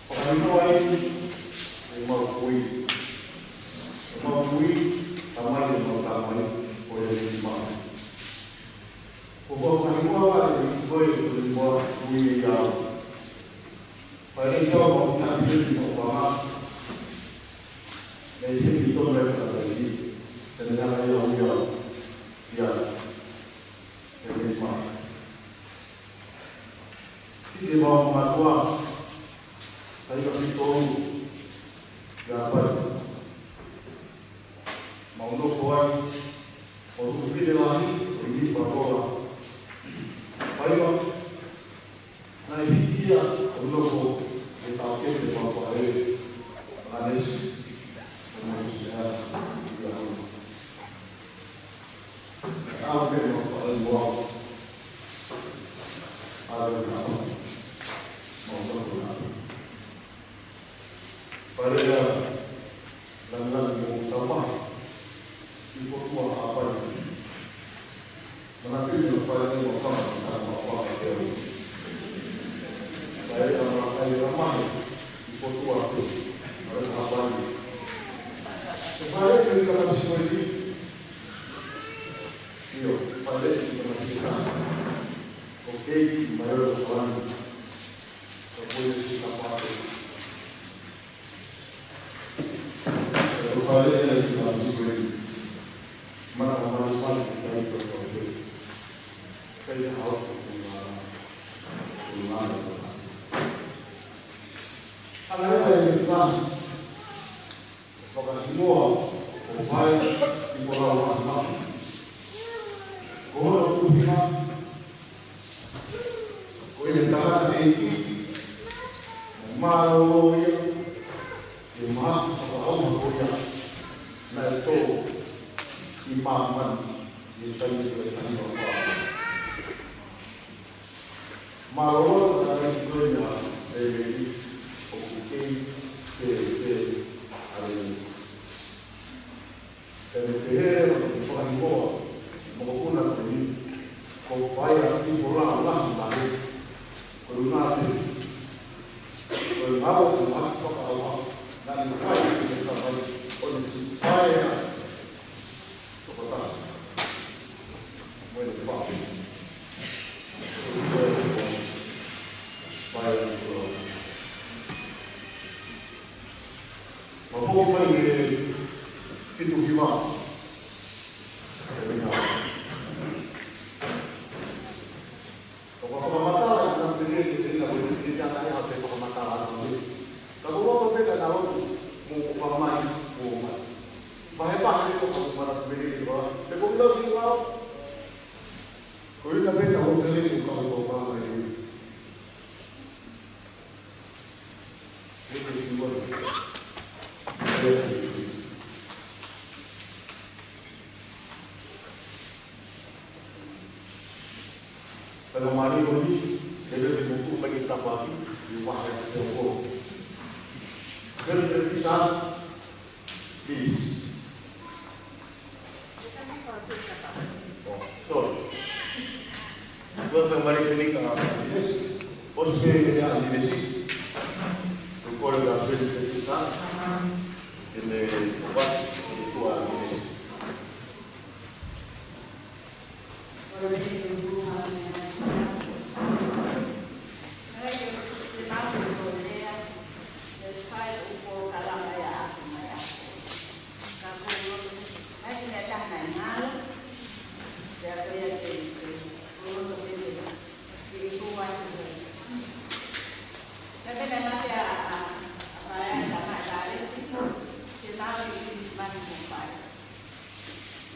Fakainoa ʻi heʻemau kui. ʻEmau kui, tamai ʻemau tamai, ko e Siasi Māʻoniʻoni. Ko e fakainoa ʻa e kui ko e Siasi Māʻoniʻoni ʻi au. Pea ʻi heʻemau kui ʻi he mau fanga. Mei he ʻi tonu e fakatai. Te ne hanga ʻe au ia. Ia. Mo e fefine lahi ʻo Nipa Lola Paiva, naʻe hiki ia ʻo nofo he taʻokete maʻu faʻē ʻa Nesi, ʻo Nesi ʻa ia ʻi ʻAhu. ʻAhu pē maʻu faʻē mo au. ʻAhu pē maʻu faʻē mo au. Fale ia, langilangi mo tamahi, ʻi Fotua Haʻapai. Manatuʻi naʻe fai ʻe he ʻOtua ʻa e tama ʻo Fale ia. Fale ia, fale ia mahi, ʻi Fotua pē, fale Haʻapai. Ko e fale ia ʻo e tama siʻi ko eni. ʻIo, fale ia ʻo e tama siʻi ko eni. ʻO Keiki Maiola Soani. Ka ko e siʻi tama pē. Ko e fale ia ʻo e tama siʻi ko eni. Mana mai mai kai ko ko pē. Kai ha o ko na. Ko na. Ala ia e tama. Fakahingoa ko Faiatipolau Lahi Mafi. Ko hono ʻuhinga, ko e tangataʻeiki mālōlō ia, ʻi he mahaki fakaʻauha ko ia naʻe tō ʻi māmani ʻi he taimi ko ē ʻi he taʻu ua noa fā. Mālōlō ʻa e tangataʻeiki ko eni ʻa Leleli, ʻoku kei pehē ʻa Leleli. Pea ne pehē ʻa e fakahingoa ʻo e mokopuna ko eni, ko Faiatipolau Lahi Mafi, ko e ʻuhinga pē ko e ngāue ʻo e mahaki fakaʻauha naʻa ne fai ʻi he tamai ʻo ne siʻi fai ʻa e tokotasi. Mo e pā. Faiatipolau. Mou foki mai he fitu hiva. ʻOku ou fakamatala ʻi he tangataʻeiki ko eni, ko e tangataʻeiki ʻa e fakamatala ʻa e tangataʻeiki. Ka ko e loto pē ka na lotu mo fakamai mo mai. Vahevahe ko e fakamatala ko eni ko e ko e lau ki lau. Ko e ʻuhinga pē ka lotu lelei ko e kau ko e fakamai. Pea ka mali ko ni, ke lele mo tu mai ki tapa ki, i wahe te o ko. Kere te pisa, please. Oh, sorry. Welcome, Maria Kenika, yes. Bos ke ya, yes. So, call the friend, please, huh? In the what? In the two, yes.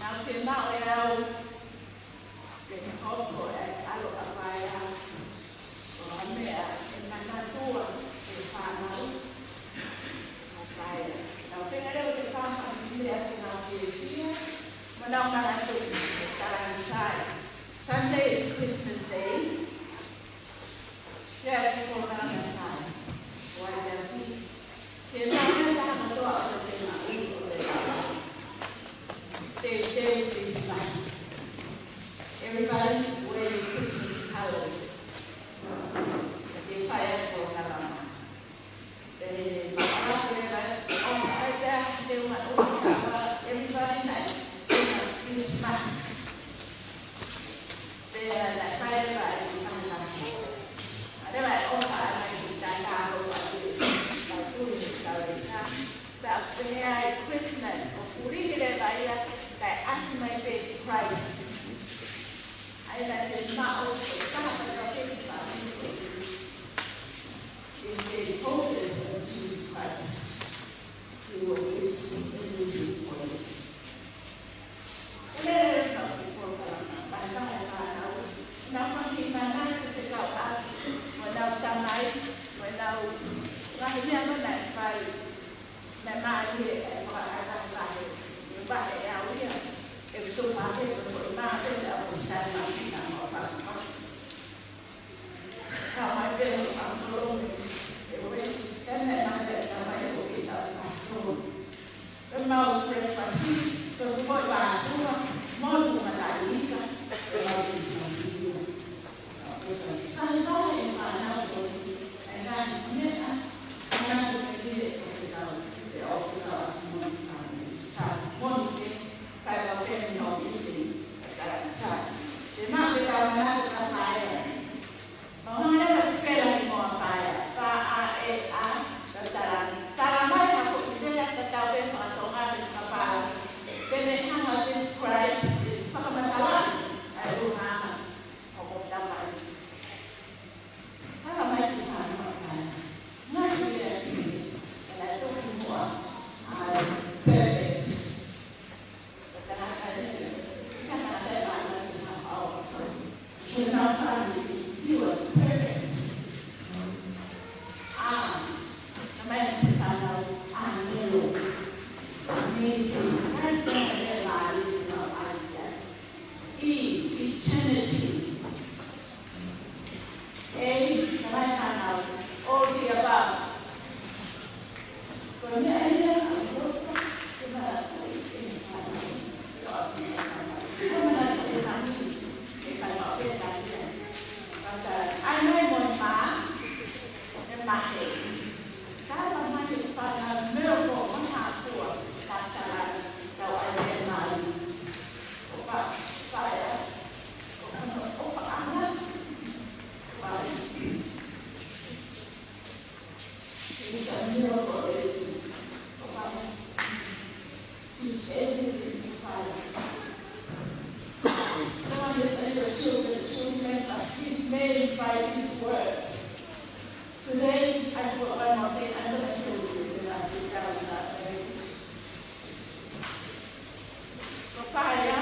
Nau ke maʻu ʻe au ke hoko e ʻaloʻofa ia ʻo ha meʻa ke manatua e fānau mo Paea. Nau feinga leva ke fāmili ʻa ke nau fiefia, mo nau manatu ʻo talange sai. Sunday is Christmas Day. Ke ʻai ke kōnana mai, ʻo ʻai ke afi, ke maʻu e taha kotoa ʻo te maʻu ʻo te maʻu. Teuteu Christmas. Everybody wear your Christmas colors. Ke fai ʻa e kōnana mai. Pea maʻu leva, ʻo sai pea te u maʻu ʻo te maʻu, everybody night, Christmas. Pea naʻe fai leva e mahaki. ʻA leva e ʻofa ʻana ki he tangata ko atu ʻi he tau tui he tau leka. Pea pehē ai Christmas, ʻo fuli leva ia, kae ʻasi mai pē Christ. ʻA ia naʻe maʻu ʻe he tangata ko atu ʻi he fāmili ko atu. In the holiest of Jesus Christ, he will fix everything for you. Children, children are dismayed by these words. Today, I put one more thing. I'm going to show you when I sit down in that way. Ko Paea,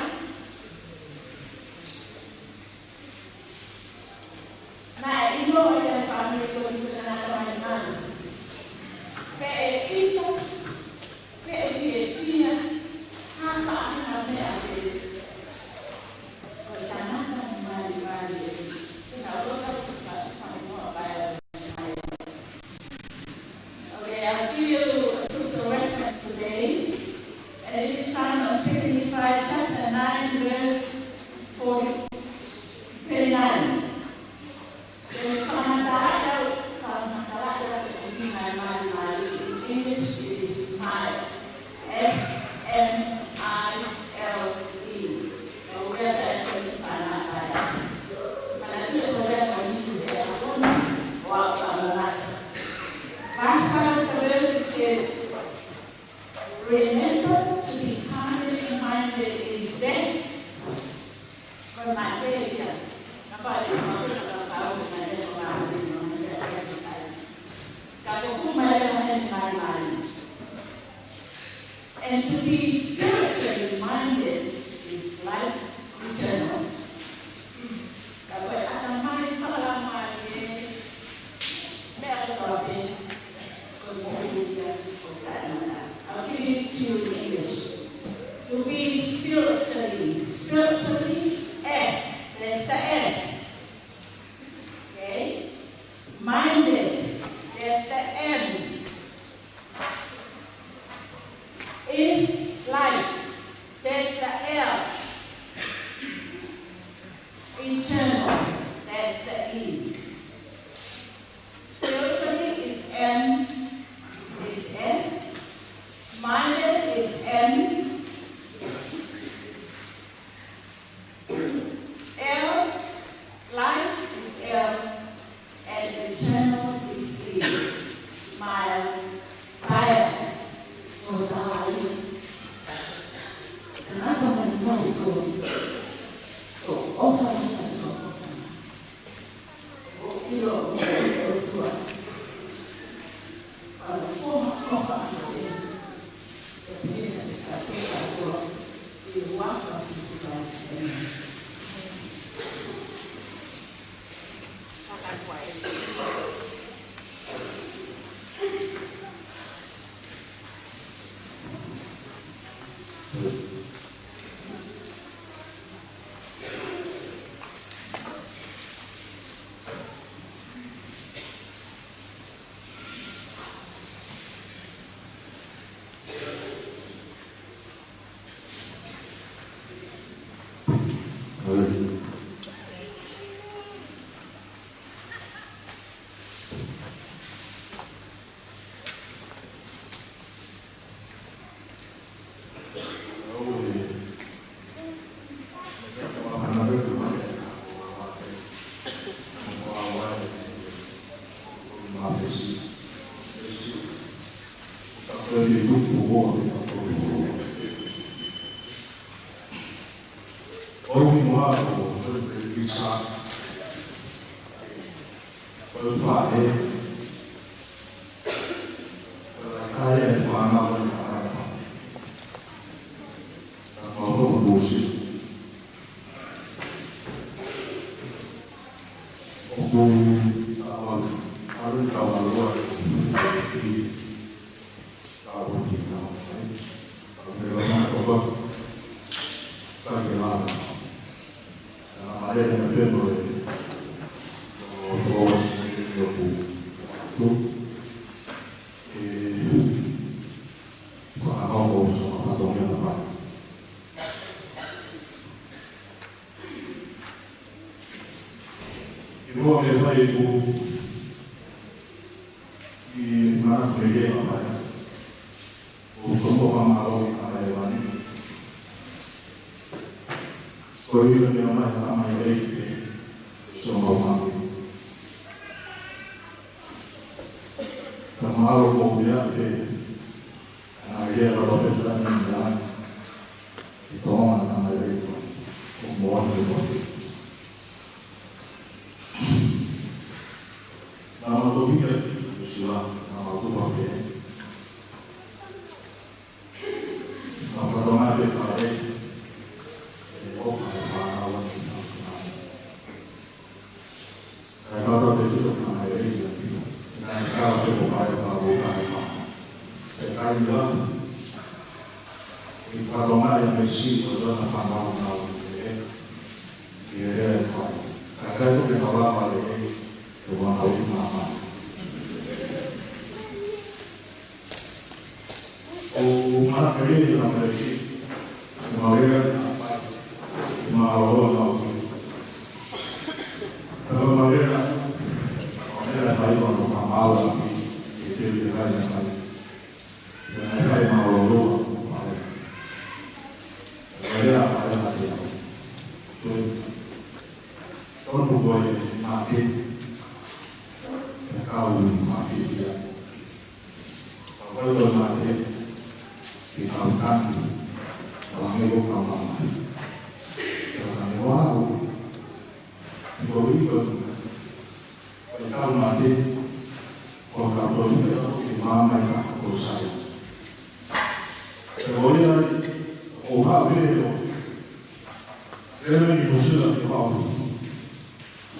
naʻe ʻilo ʻe he fāmili ko eni ko e tangata malimali. Pea ʻe ʻita, pea ʻe fiefia, ha faʻahinga meʻa pē. Ko e tangata malimali eni. Te u ʻoatu ʻa e faʻahinga meʻa pē. Okay, I'll give you a scripture reference today, and it is found on Second Nephi chapter nine, verse forty, twenty-nine. Ko e fakamatalaʻi ʻa e, fakamatalaʻi ʻa e ʻuhinga ʻo e malimali. In English, it is smile. S M I L E. Verse five of the verse says, "Remember, to be carnally minded is death." And to be spiritually minded is life eternal. Ka ko e ʻatamai fakalangi ē, meʻa kotoa pē, ko e moʻui ia ʻo taʻengata. I'll give it to you in English. To be spiritually, spiritually, S, there's the S. Okay? Minded, there's the M. Is life. There's the L. Ki mua ke fai ʻeku kiʻi manatu lelei ʻa Paea. ʻOku ou fakamālō ki he Tamai Hēvani. Ko ia naʻe ʻomai ʻe he Tamai Hēvani ke sio mau fāmili. Ka mahalo ko ia pē, ʻa e lea loloto pē taimi ni ʻa e tōʻonga ʻa e Tamai Hēvani. ʻOku moʻoni ʻa e moʻoni. Naʻa mau toki ke sila, naʻa mau tupa pē. Naʻa mau fatongia pē fale, ʻe ʻofa e fānau ʻa e fānau. Naʻe kau tau te sila ka mai e ia. Naʻe kau te ko Paea ka ko Paea. ʻE kai ni la. ʻI fatongia ia mei si, ko tona fānau na o e. ʻI he lea ʻe fai. Ka kai ko ke kau lava e. ʻE wana ui māmā. ʻO mana pele ʻi he Tamai Hēvani. ʻE mau lea ʻa Paea. ʻE mālōlō ʻa e ʻaho. ʻE mau lea ʻa Paea. ʻE mau lea ʻa Paea ʻo fāmau ʻa Paea. ʻE te ui ʻe hai ʻa Paea. ʻE hai ʻe mālōlō ʻa Paea. ʻE mau lea ʻa Paea ʻa te au. Ko e. Tonu ko e mate. ʻE kau fāfifia. Ka fai ko e mate, ke kau tangi, ka lange ko kau mama. Ka lange ko au, ko i ko, ko e kau mate, ko kau ko i ko ke mama i ka ko sai. Ko ia, ʻo haʻu pē ʻo, ʻe me ni ko sila ke pau.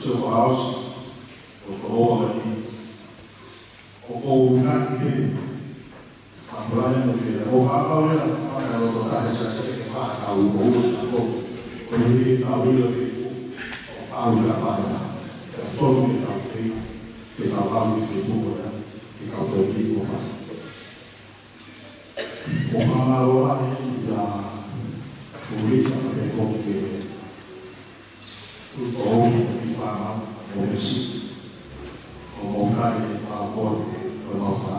So for us, ʻo ko o ni, ʻoku ou ʻuhinga pē, ʻa Brian ʻo fie, ʻo fakapau lea, ʻa e loto tahe sa se ke faʻa kau ʻo ua ko, ko e hiki kau ʻilo fie, ʻo kau ia Paea, ke tonu ke kau fie, ke kau kau fie ko ia, ke kau tonu ko Paea. ʻO fakamālō lahi ia Pulisa pea foki ki he ʻOtua ʻi fānau mo mesi. ʻO mau kai e fāpolo, ʻo mau fā,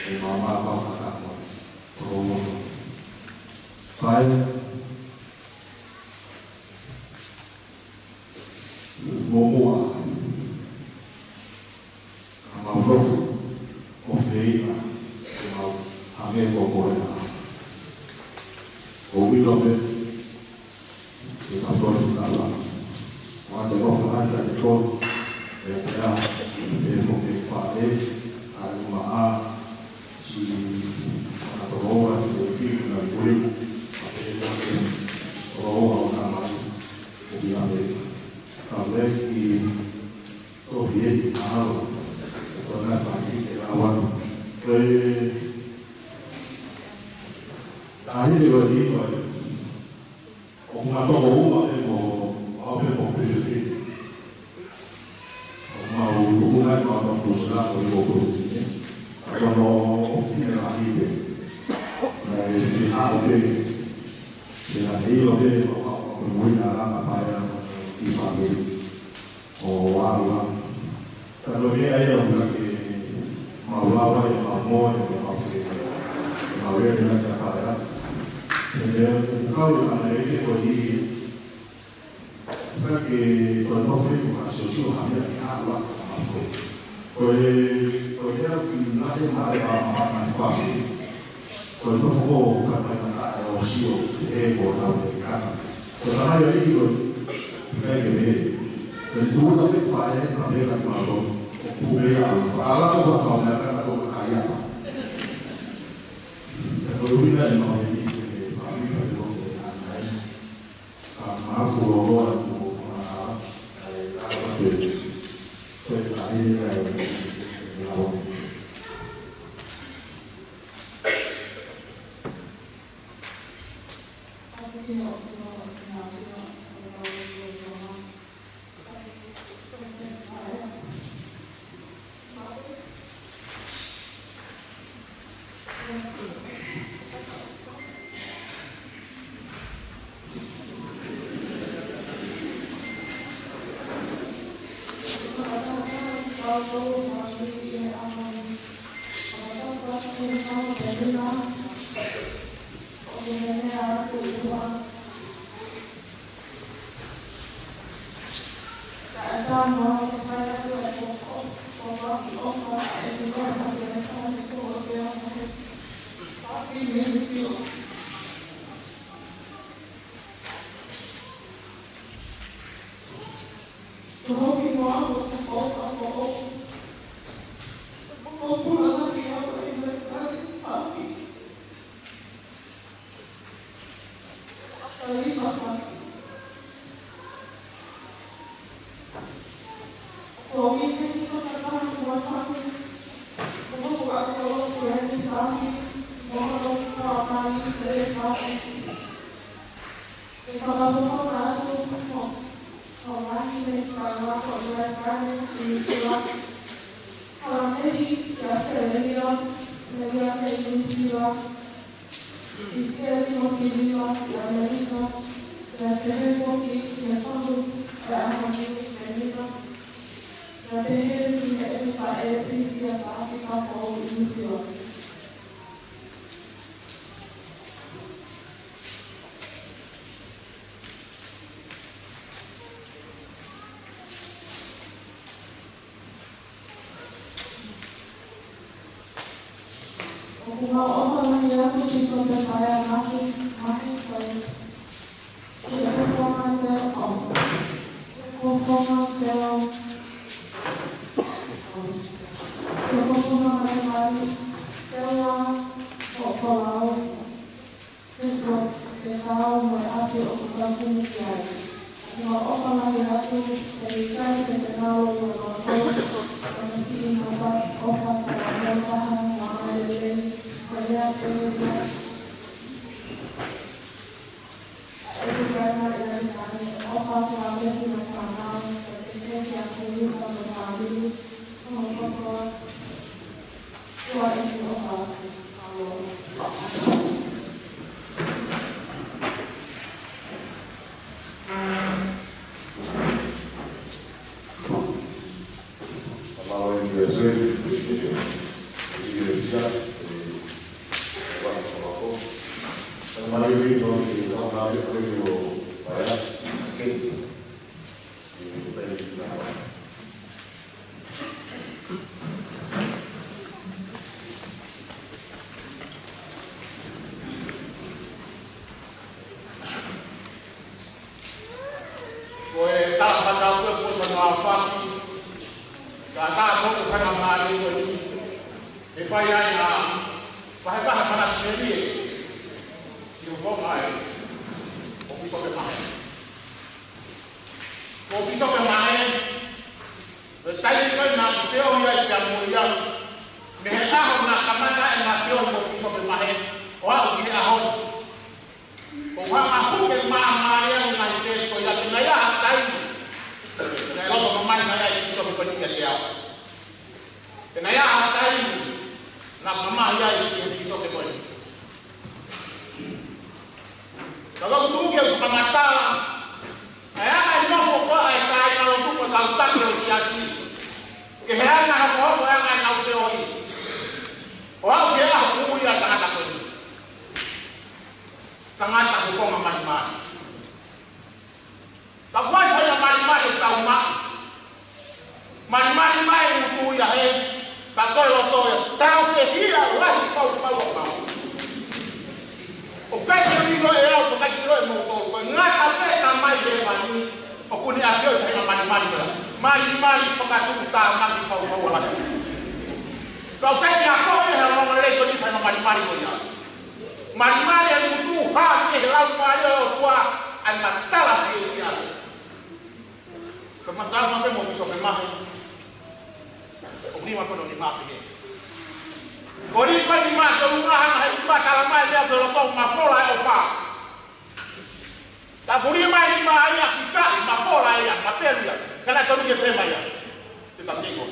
ʻo mau mā pau fānau. ʻO mau fā. Fai. Mo mua. Ka mau nofo, ʻo feinga, ke mau hangē ko Korea. ʻO ʻilo pē, ke tau tohi tala. ʻO ʻa te ʻofa ai ka te tolu, ʻe te a, ʻe ko ke faʻē, ʻa e uma a, si, ʻa tolo ora, si te ki, na i kuli, ʻa te ʻe te, tolo ora ʻo na mai, ʻo ki a me, ka me ki, Ko ia, mahalo. Ko na fai ke lawa. Ko e, tahi le ko ni ko e. ʻOku ma toko ua pe ko, au pe ko Pilipi. ʻOku ma u, ʻoku ma ma ko Sila ko i ko Pilipi. Ko no ʻoku fine lahi pe. Na e fi ha pe. Ke na hei lo pe, ko, ko, ko, ko, ko, ko, Ke ko e nofo ʻi he fakasiosio ha meʻa ke ʻalu ʻo ka mako. Ko e, ko e meʻa ki he ngaahi mare ʻa ma ma fai. Ko e nofo ko ka mai mata e ʻo sio, he ko tau te kata. Ko e tamai ʻa ʻIki ko e, ʻikai ke me. Ko e tuʻu ta pe fai, ka me ka ki malo. Ko pule a, ala ko ka ka me ka ka ko ka ia. Ko e uila e mau e ni, e fai, ka ko ke ana e. Ka mafu o loa mo ka, ai, ka ko te, ko e ka i, ai, ai, ai, ai. Halamehi ki ʻAositelēlia, Meliane ʻi Nuʻusila, ʻIsikeli mo Kilila ʻi ʻAmelika, pea pehē foki ki he fahu ʻo e ʻaho ni ʻi Melika, pea pehē ki heʻeku faʻē Pisia Saafi Kafoʻou ʻi Nuʻusila. ʻOku mau ʻofa lahi atu Pīsope Paea Mahi, Mahi Toi, ki he fofonga teu, ki he fofonga teu, ki he fofonga malimali, teu ā, ʻo Palau. Ke ko, ke kau mo e ʻapi ʻoku ka kumi ki ai. ʻOku mau ʻofa lahi atu, he ʻikai ke te ngalo ia mautolu, ka masiʻi mata, ʻofa ka la mo taha, mo ʻamanelelei, ko ia pē ia. ʻA e ʻukaina ʻi ai sani, ʻofa ka la mo ki na fānau, ka te ke ki a kuli ka mo fāmili, ka mo kotoa, ʻOfa atu. Ko e tala fakatatau ko e posa noa faki, ka tā mo e fanga mālie ko eni, ʻe fai ai ʻa e vahevahe manatu melie, ʻi he fofonga ʻo Pīsope Mahe. Ko Pīsope Mahe, ko e taimi ko ē naʻá ku feohi ai pea mo ia, mei he ʻaho naʻe kamata ʻema feohi mo Pīsope Mahe, ʻo aʻu ki he ʻaho ni. Ko e hanga ʻo puke māmālie ʻa e ngaahi feohi ko ia, te nau ʻi ai ha taimi, te nau loto mai nai ai Pīsope ko eni kiate au. Te nau ʻi ai ha taimi, naʻá ku mamahi ai ki he Pīsope ko eni. Ka ʻoku ou tuʻu ke u fakamatala ʻa e anga e nofo ko ē ʻa e kāingalotu mo e kau taki ʻo e siasi. Ke he anga hokohoko e anga ʻenau feohi. ʻO aʻu ki he ʻaho kuo ui ʻa e tangata ko eni. Tangata fofonga malimali. Malimali fakatuʻutāmaki faufaua lahi. Kau taki a koe he ongoongolelei ko eni fai malimali ko ia. Malimali e ngutu hā ki he Laumālie ʻo e ʻOtua ʻa e matala fiefia. Ka mata ma pe mo Pīsope Mahe. ʻOku nima ko eni ʻoku nima pē. Ko eni ko eni ma ke unga hanga he ʻi ma tala mai lea pe loto mafola e ʻofa. Ka puli mai ni ma ia ki kai, mafola ia, ma pelu ia. Ka naʻe tonu ke pē mai ia. Te ka tiko.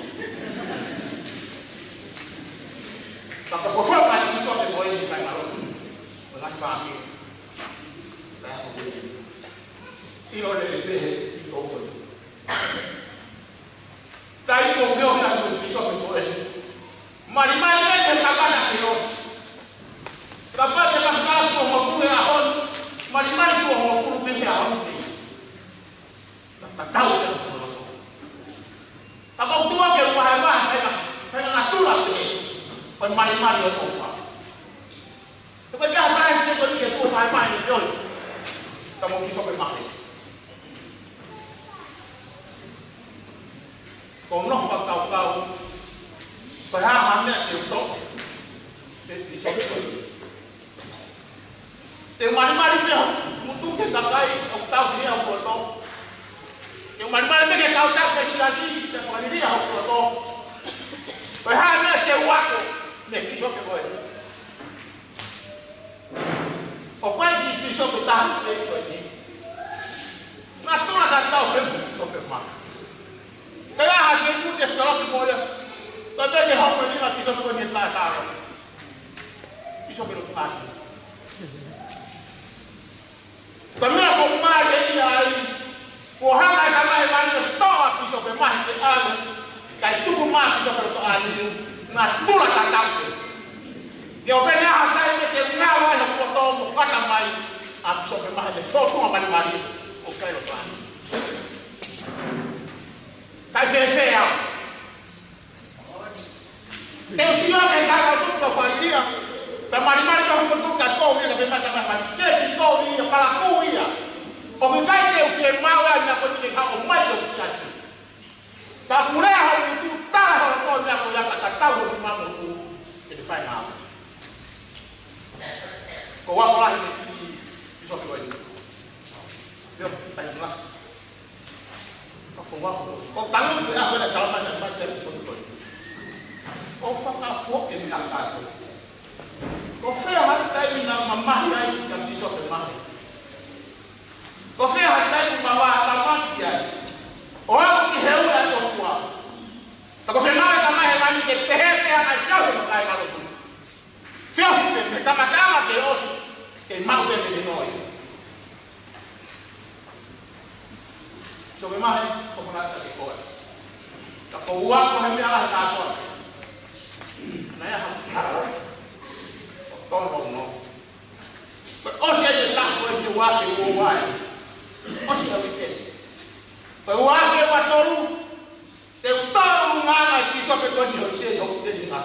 Ka ka fofo mai ki so te moe ni kai malo. Ko na fa ki. Ka ko ni. ʻIlo lelei pē he ʻi ko ko. Kai ko fio na ko ni so ko e. Malimali pē ke ka kana ke o. Kapau te ka fika tuʻo hongofulu he ʻaho ni, malimali tuʻo hongofulu pē he ʻaho ni. Ka tatau ia ko loto. Ka ko tuʻa ke ua he ua, fai ka, fai ka natula pē. Ko e malimali ʻo e ʻofa. Te ko e ka fai si ko ni ke tuʻo fai mai ni fioi. Ka mo Pīsope Mahe. Ko hono fakakaukau, ko e hā ha meʻa te u toʻo, te u sio ki ai. Te u malimali pē hoku ngutu ki he kakai ʻoku tauhi au ki loto. Te u malimali pē ki he kau taki siasi, ki he familia hoku loto. Ko e hā ha meʻa te u ako, mei he pīsope ko ē. ʻO ko e kiʻi pīsope taha pē ko eni. Natula tatau pē mo Pīsope Mahe. Ka ʻi ai ha feituʻu te u sio ki ai mo ia. Ko e pē ke hoko ni ma pīsope ko eni tatau. Pīsope lo tani. Ko e meʻa ko mare ia ai. Ko hanga ʻe he Tamai Hēvani ʻo toʻo ʻa Pīsope Mahe ke ʻave, kae tuku mai ʻa Pīsope Lotoʻā Niu, natula tatau pē. Ke ʻoua pē ha taimi ke ngalo ai hoku loto mo kata mai ʻa Pīsope Mahe he fōtunga malimali ʻoku ʻikai Lotoʻā Niu. Kae fēfē au. Te u sio ki he kaka tuku ka fai ia. Ka malimali ka huku tuku ka kou ia, ka pemata mai mai. Steki kou ia, palaku ia. ʻOku ʻikai te u fiemaʻu ʻa e meʻa ko eni ke haʻu mai ke u fiefia. Ka pule ha huku tuku tala ha ko meʻa ko ia ka tatau ʻo ki mamo ku. Ke te fai ngā. Ko ua ko lahi ke ki, ki so ki wai. Sio, tai ngā. Ko ua ko, ko tangu te a wela tau mai mai te ko ko. ʻO fakafoki ni ka ka ko. Ko fē ha taimi naʻa mamahi ai kia Pīsope Mahe. Ko fē ha taimi ma vā tamaki ai. ʻO aʻu ki he ua ʻo e ʻOtua. Ka ko fē mai ka mai he mani ke pehē pē ʻa e siau he makai malotu. Fio, ke me kamataʻanga ke ʻosi, ke maʻu pē ke te noi. So me mahe, ko fana ta ke koe. Ka ko ua ko he meʻa lahi kātoa. Naʻe aha fia. Ko tono no. Ko ʻosi ai e taʻu ko e te ua ke ua ai. ʻOsi ai ke. Ko ua ke ua tolu. Te u tau ngana ki so ke ko ni ho se ho ke ni ha.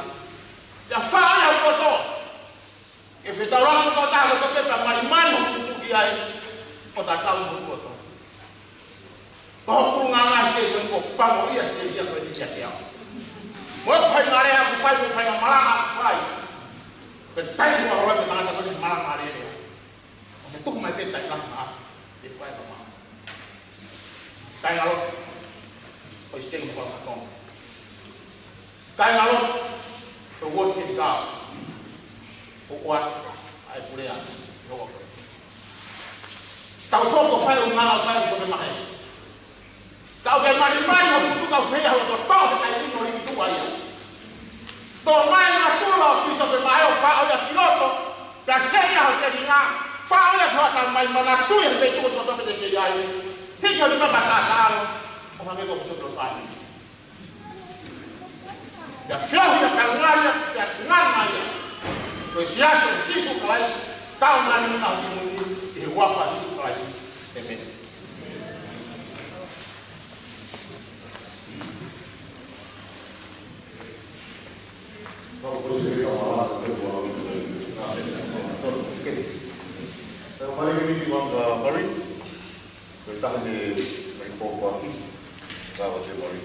Ia fai au koto. Ke fetaulaki kotoa kotoa pē ka malimali hoku tuʻi ai. Ko tatau mo kotoa. Ko hoku ngaahi siteiti ko pango ia siteiti ia ko e tiki ake au. Mo e fai mare aku fai, mo e fai malanga aku fai. Ko e taimi ko e ʻaho ko e tangata ko e malanga mare ia. Ko e tuku mai pē tai lahi ma. Te fai ma ma. Kai ngalo. Ko e siteiti mo e fatonga. Kai ngalo, ko e uote ki he kau. Ko ua, ʻa e pulea, ko ua. Tau soko fai ʻo ngana fai ko te mahe. Tau ke malimali ʻo kutu kau fea ʻo to tau te kai lino li tua ia. Tō mai natula ʻo Pīsope Mahe ʻo faʻo ia ki loto. Pea sē ia ho te ringa, faʻo ia ki hoʻata mai manatu ia he feituʻu ʻo to to te ke ai. Hiki ʻo ni papa tātalo, ʻo hake ko Pīsope Lotoʻā Niu. Ia feohi ia ka ngana ia, ia ngana ia. Ko e siasi ʻo Sīsū Kalaisi, tau ngana ia ki mui, ʻi he huafa ʻo Sīsū Kalaisi. ʻĒmeni. Ko e taha ne mai pōpoaki. Ka o te mori.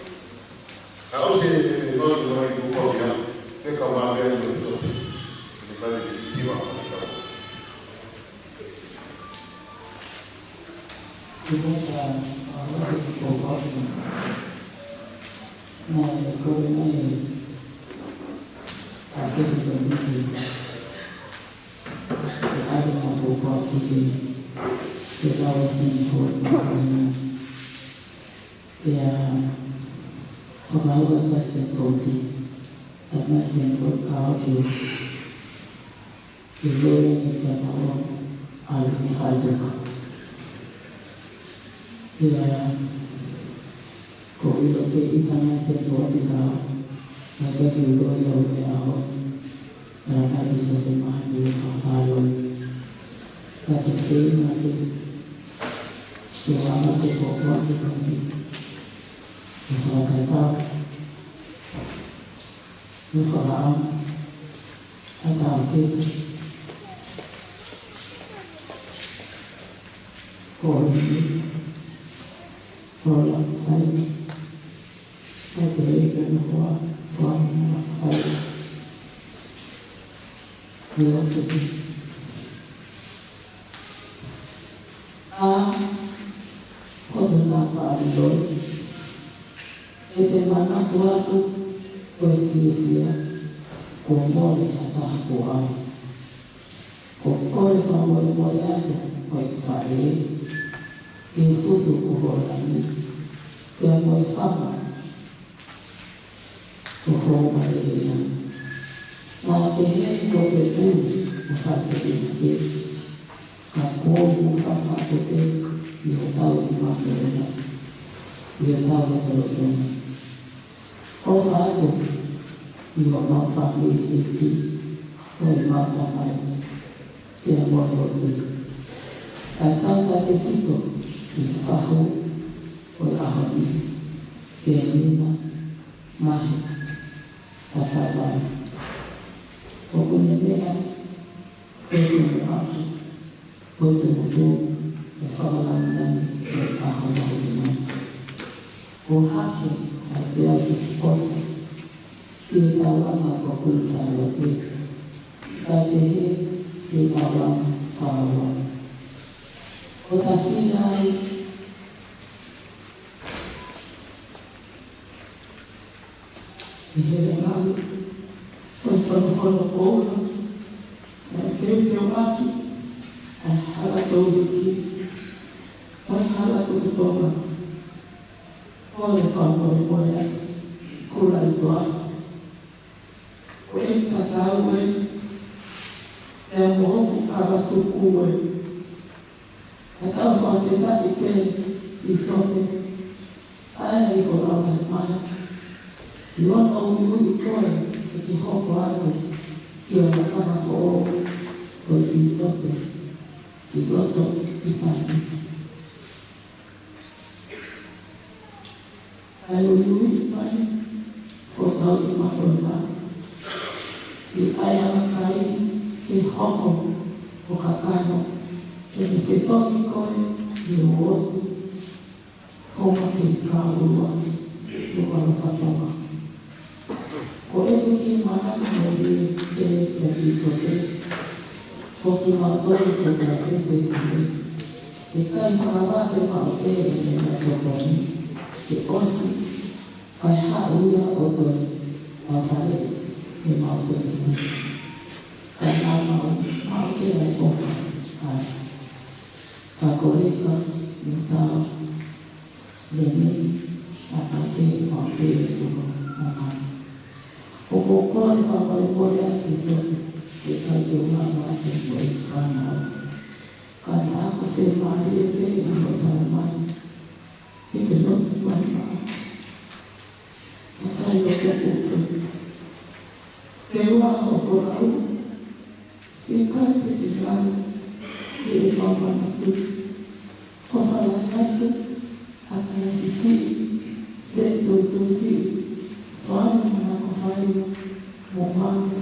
Ka o te mori, mori ko ia, te ka mā mea no te sote. Te ka te tiva ko te kau. Te ka, a, a, a, a, na e kore mai a te te te te. Te ʻai ma ko ko ki te, te lau Stanford ma ko ina. Pea, fakaua ka Stanford, ta ma Stanford ka o ke, ke loi ni ka tau a lu ni fai toka. Pea, ko ilo ke ita ma Stanford ka, ma ka ke loi au ke aho, ka ka ke sa te ma ke fafalo. Ka te ke ma ke, ke wa ma ke ko ko ke ko ni. Ke fakatatau. Ke fakaʻamu. ʻA e tau ke. Ko e ni. Ko la fai. ʻA e te ika na hoa. Soa na fai. Ke o te ni. ʻA, ko te na pa ni loi. ʻE te manatu atu, ko e fiefia, ko mole ha taha ko au. Ko kole fakamolemole atu, ko e faʻē, ke futu ko Holani, pea mo e fanga, ko Fomaleʻeia. Naʻa te heni ko te tui, mo fai te ina te. Ka ko u fakaʻato te, ʻi hotau ʻi mano ena, ʻi hotau lotolotonga. ʻOfa atu, ʻi homau fāmili ʻeiki, ʻo e mau tamai, pea mo e lotu. Kae tau tautefito, ki he fahu, ʻo e ʻaho ni, pea nina, mahe, ta fai mai. ʻOku ne meʻa, ʻe tumuʻaki, ʻo tumutumu, ʻe fakalāngilangi, ʻe ʻaho mahuʻinga. ʻO hake, ʻa e peau te kosa, ʻi he taulanga ko Kuini Sālote, ka te he, ki he taulanga fāua. ʻO tafia ai, ʻi he ngāue, ʻo e folofola koula, ʻa e teuteuʻaki, ʻa e hala tōliki, ʻa e hala tuku tonga, ʻo e fakamolemole atu, kula i toafa. Ko e tatau ē, ʻe mo hoku kava tuku ē, ʻa tau fakafetaʻi pē ʻi sote, ʻa e ʻi ko lau mai mai. ʻI ono uiui koe, ʻe ke hoko atu, ʻi ʻo lakanga foʻou, ko e ʻi sote, ki loto ʻi tangi. Kae uiui mai, ko tau ʻi mano ena, ʻi ai ʻa e kai, ke hoko, ʻo kakano, ʻe ne fetongi koe, ʻi ʻotu, ʻo ma ke ka ulua, ʻo ma lo fatama. Ko e tuki mana ni mo lie te te ki sote. Ko ki mau tolu ko te ake te tine. ʻE kai fakavave mau ʻe ʻe ne na tokoni. Ke ʻosi. Kai haʻu ia ʻo toi. Mau fale. ʻE mau te te. Kai mau mau. Mau te ai kofa. Ai. Ka koleka. Mutao. Leni, ʻa ake, ʻa pē, ʻo, ʻa, ʻa. ʻOku ou kole fakamolemole atu ki sote, ʻe kai ke u lava atu mo e fānau. Ka naʻa ku fiemālie pē ʻi hoʻo tala mai. ʻI te lotu mai ma. ʻA sai lotu kupe. Te ua hoʻo folau. ʻIkai te te ngalo, ʻi he pāpana tu. Ko fala atu, ʻa ka sisi, le tu tu si, soana mana ko fai, mo mama,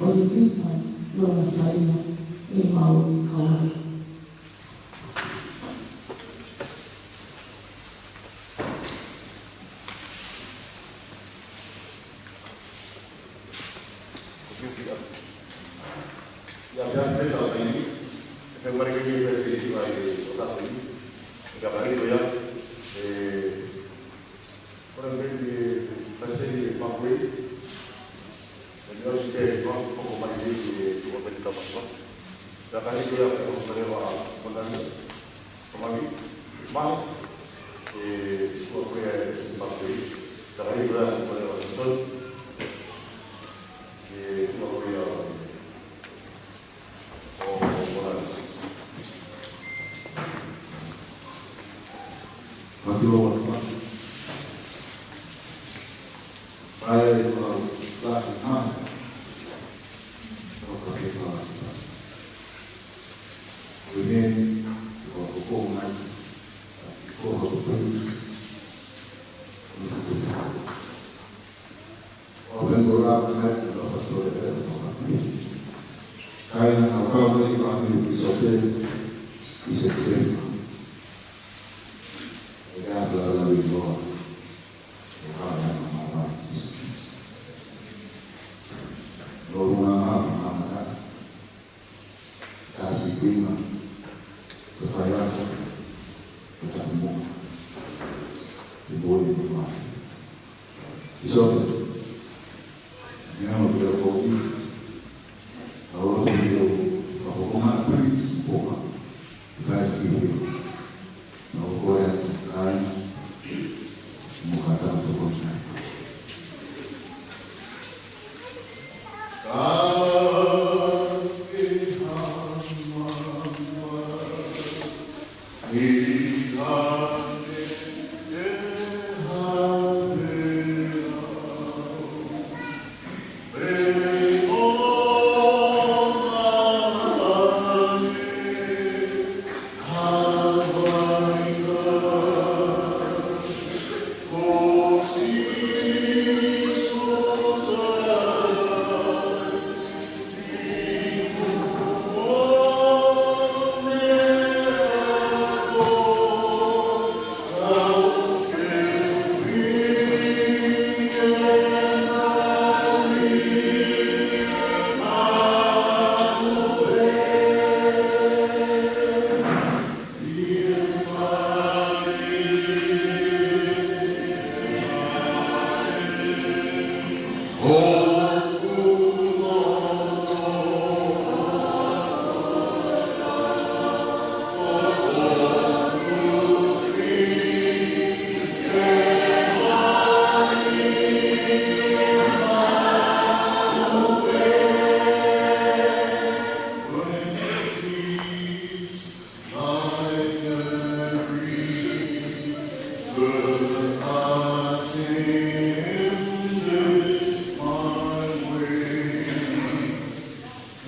o le vipa, lo la fai, e mau kawai. Tau taimi, e fai mai ke ke fai ke fai o tapu ni. Ka fai ko ia, e, ora me te fai se ni pa kui, e me o si te no, ko ko mai ni ke tu o pe ni tau pa. Ka fai ko ia, ko ko mai wa, ko na ni. Ko mai, ma, e, ko ko ia, e, si pa kui. Ka fai ko ia, ko ko mai wa, so. E, ko ko ia, Mati o mati. Kae o la la na. O ka ke ka la. Ko ne, ko ko ko mai. Ko ko ko. ʻO pehē ko e ʻaho ko eni ʻoku tau fai atu e ʻaho ko eni. Kae ʻoku tau kau mai ki he ʻaho ni ʻi Sōte, ʻi Sēpitema. ʻE ka ʻalu ʻa e ʻaho ni ʻo e ʻaho ʻe ʻaho ʻo e ʻaho ni. ʻO ʻuhinga ʻaho ʻo e ʻaho ni. Ka si pima, ka faiako, ka tapu mo. Te mo i mo mai. ʻI Sōte, ne amo pia ko i, ka o te pia o, ka ko ko ma prince, ko ka, ka si pima. Nō ko e kāinga, mo ka tau toko nai. Ka ke hanga mai, i hane e hane au.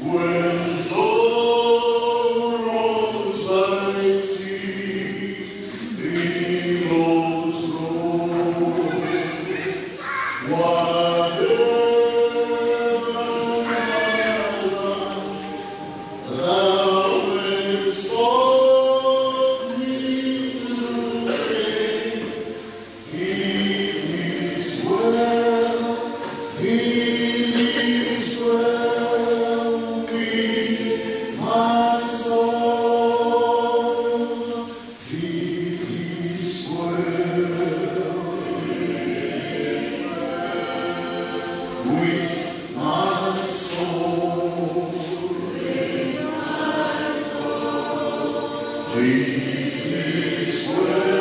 When sorrows like sea billows roll, whatever my life, thou hast taught me to say, it is well, it is well with my soul. It is well with my soul. It is well.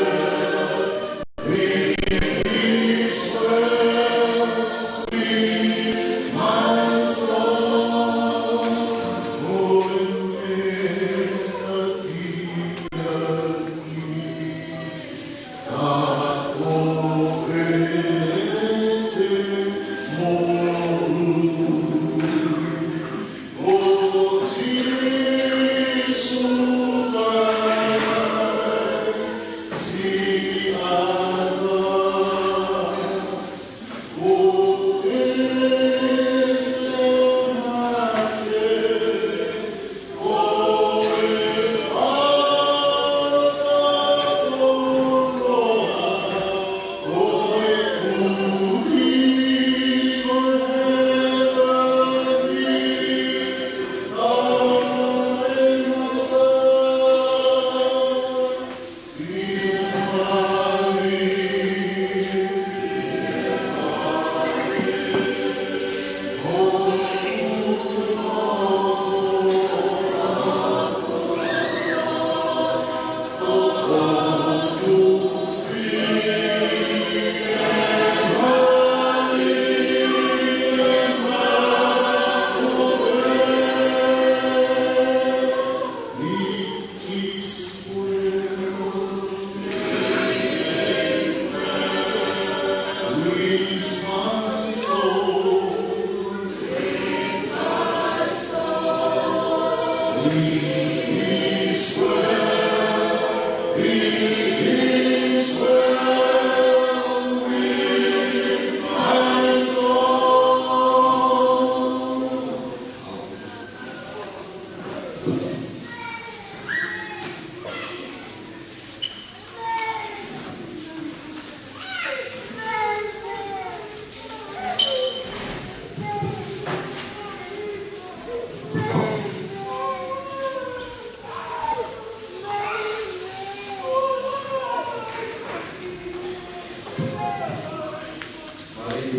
Ke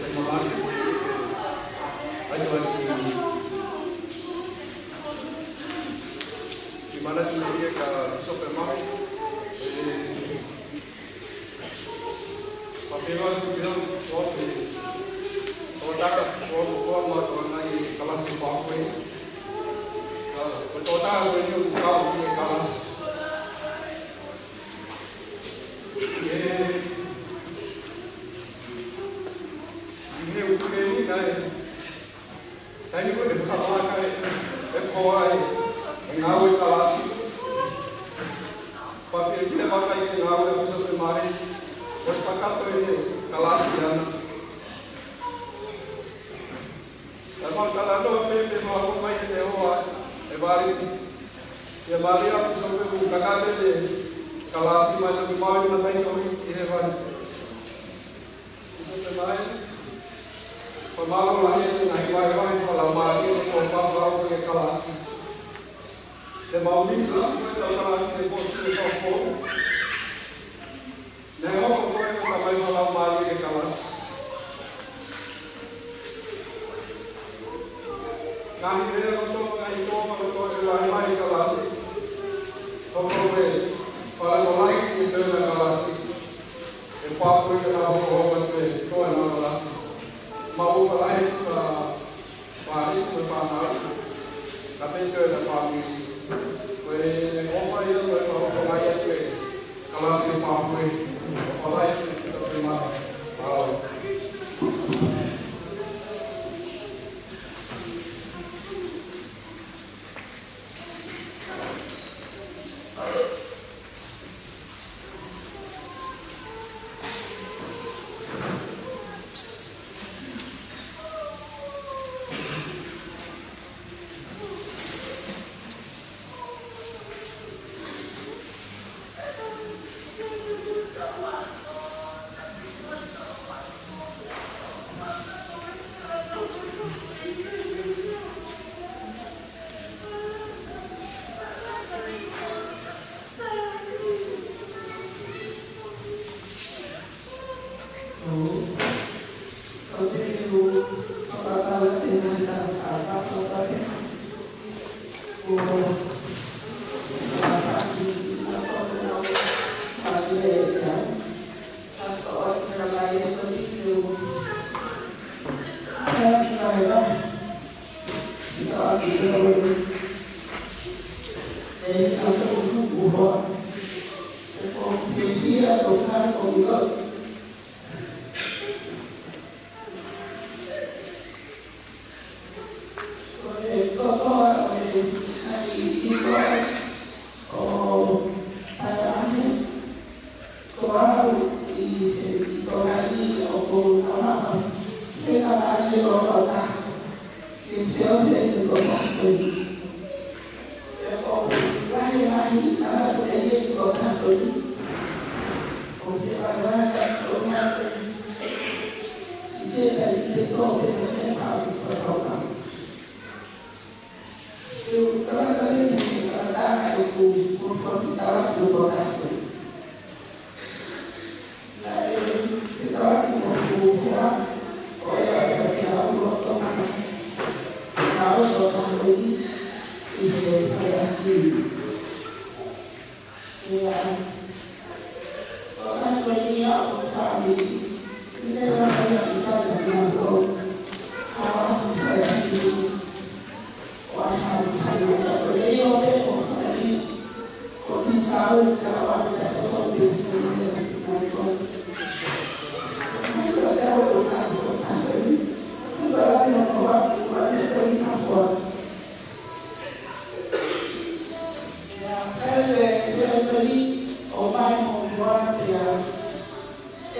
fai mamake, ʻai atu ki, ki manatu mai ia kia Pīsope Mahe, ʻe, Pāpela Kukilau, ko e tokotaha, ko e, ko e ma ko e ngaahi kalasi pāpue. Ko e tokotaha ko eni ʻoku kau ki he kalasi. ʻE, ʻi he uike ni naʻe, taimi ko ē naʻe fakavakai ʻe, ʻe koa e, e ngāue kalasi. Pea fiefia e vakai ki he ngāue ʻa Pīsope Mahe, ʻosi kakato e kalasi ʻana. Naʻe mau talanoa pē, pea mau ʻomai ʻe he hoa e vale. Pea vale ʻa Pīsope ʻoku kakato e kalasi mai toki mau i matai ko ē ki he vale. Pīsope Mahe, fakamālō lahi ʻi he ngaahi vahevahe fakalaumālie kuo fai ʻe he kalasi. Te mau misi ʻa e kalasi he potu e kau fou. Naʻe hoko koe ko e tamai fakalaumālie ʻo e kalasi. Ngaahi lea kotoa, ngaahi toʻo kotoa ʻe lahi mai e kalasi. Hoko ko e fale ko lahi ʻi he toenga kalasi. ʻE pāpue ke nau hoko hoko atu e toenga kalasi. Mau ʻofa lahi ka Pāpela mo e fānau, kae pehē ki he fāmili. Ko e ʻofa ia mo e fakaʻapaʻapa atu e kalasi pāpue. ʻOfa lahi ki he fāmili. Mālō. Ko e kotoa ʻo e ngaahi invoice ʻo Paea Mahe, ko au ʻi he, ʻi Tonga ni ʻoku ou tamaʻa, he tamaʻa ni ʻo Tonga. Ke fio he ko e kotoa ko eni. ʻE, ʻoku lahi e ngaahi ʻalu atu ʻe ia ki he kotoa ko eni. ʻOku ke vahevahe atu ʻo mate. Sisē taimi te tō pē he pau ki he fakakaukau. Ke u kamata pē ki he kamata ʻeku, ʻeku fakamatala ki he kotoa ko eni. Naʻe fetaulaki mo hoku hoa, ko ia ʻoku ʻikai ke u loto mai. Naʻe ʻi ai e tokotaha ko eni ʻi he fale ʻasi ni. ʻIo, tokotaha ko eni ʻa hoku fāmili. Naʻe ʻikai ke u loto mai. Naʻe ʻi ai e fale ʻasi ni.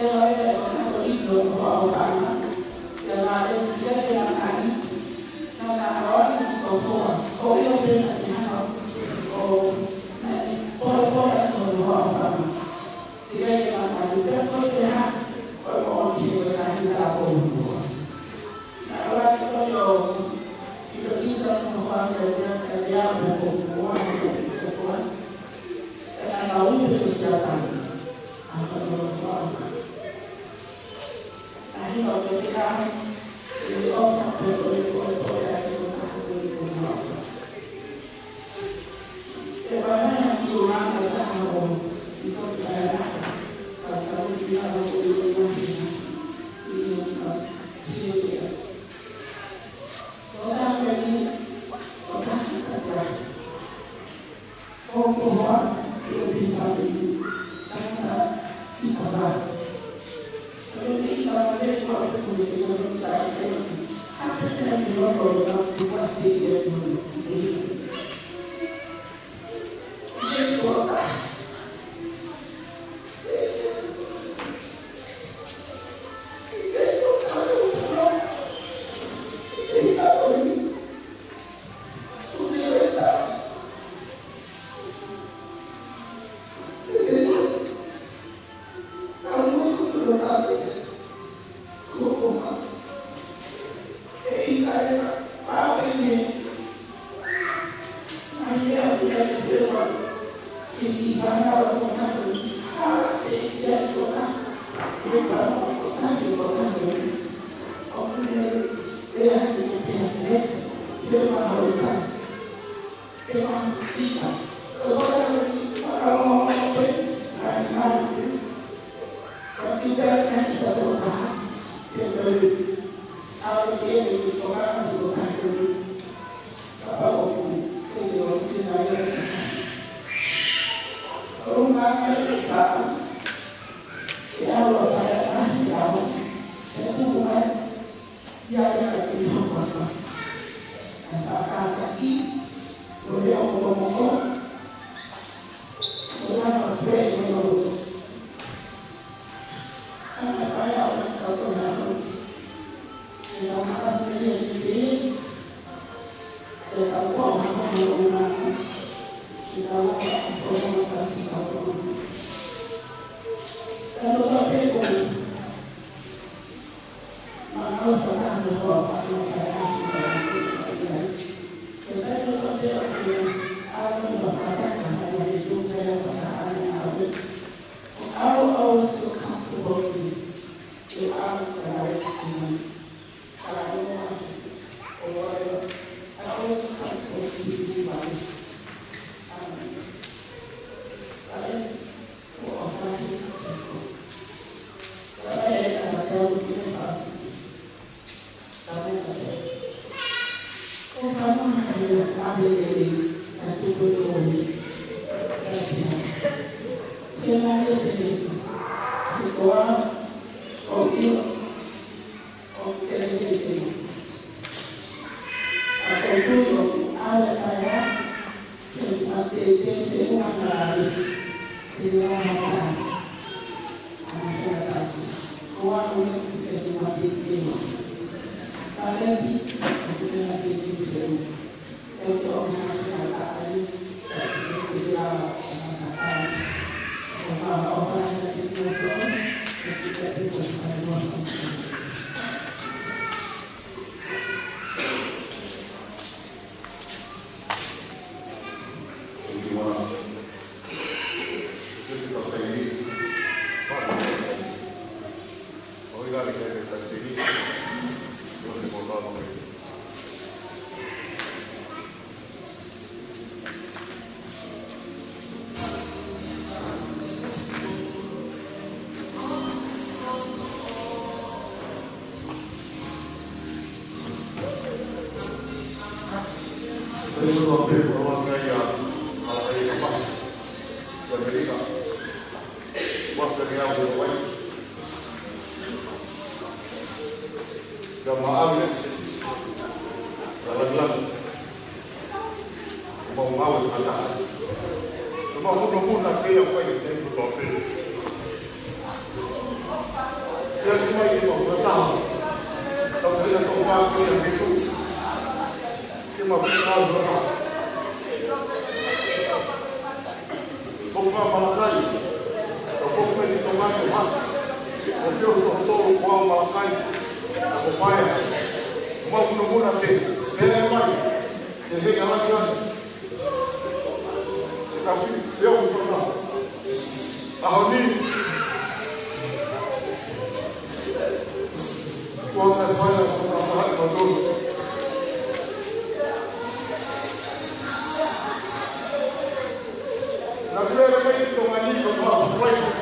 ʻE ʻai ʻe he kau Katiliki ʻo e Hoʻaʻopana, ʻe ʻai ʻe he kau Katiliki, naʻa nau ʻalu ki Tofoa, ʻo ʻio pē naʻa ne hanga ʻo, naʻa ne polepole ʻaki hono hoʻaʻopana. ʻIkai ke nau ʻai pē ko e hā, ko e moʻoni he ko e kahi la ko e moʻoni. Naʻa nau ʻalu ko ʻio, ʻi he kisa ko e hoʻa ke te aka te ʻapo ko e moʻoni ko e moʻoni. ʻE naʻa nau ui pē ko Siapani. ʻA ko e moʻoni.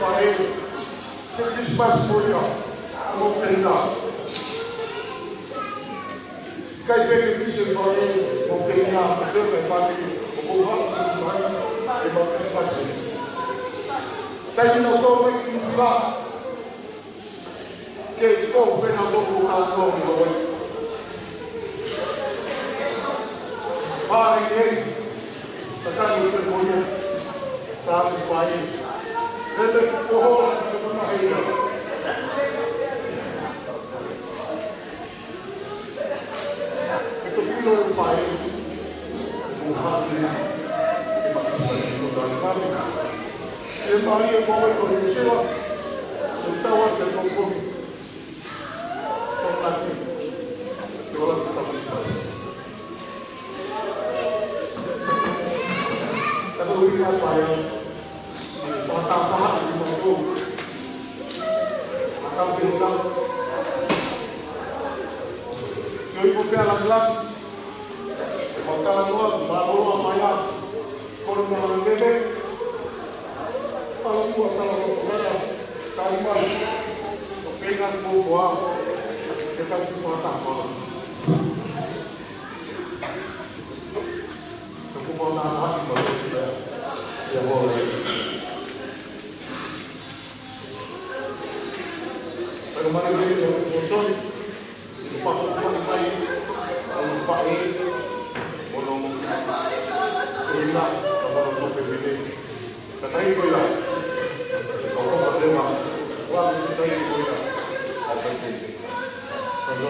Faʻē, ke Kilisimasi mo ia, mo Pena. ʻIkai pē ke pisi e faʻē mo Pena, ko e pē pati, ʻoku ou haʻu ki he ʻaho ni, ke mau Kilisimasi. Taimi naʻa tau ō mai ki Nuʻu Sila, ke ko Pena ko ko ka ko ko ko. Pare ke, tataki ke ko ia, tā ku fai. Lele ko ho, ko ko na hei. Ke tokilo e fai, mo hake, ke makasai ko tani mami. E mai e mau e ko Nuʻu Sila, ko taua te ko ko. Ko tani, ko la ko tani. Ka ko ui na fai, Fakataha ki moto. Fakataha ki moto. Ko i ko pea la la. Fakataha noa, mālō a mai a. Ko na ngebe. Pala mua, pala mua, pala. Kai mai. Ko Pena ko koa. Ke tau fakataha. Ka ko Pena ʻi ma lo ia. Ia mo le. Pero mali le ko soi. Ko pa ko mai. Au pa e. Mo lo mo. Ina, ka mo lo to pe pe. Ka tai ko ia. Ko ko ma le ma. Wa ka tai ko ia. A pe pe. Ka lo.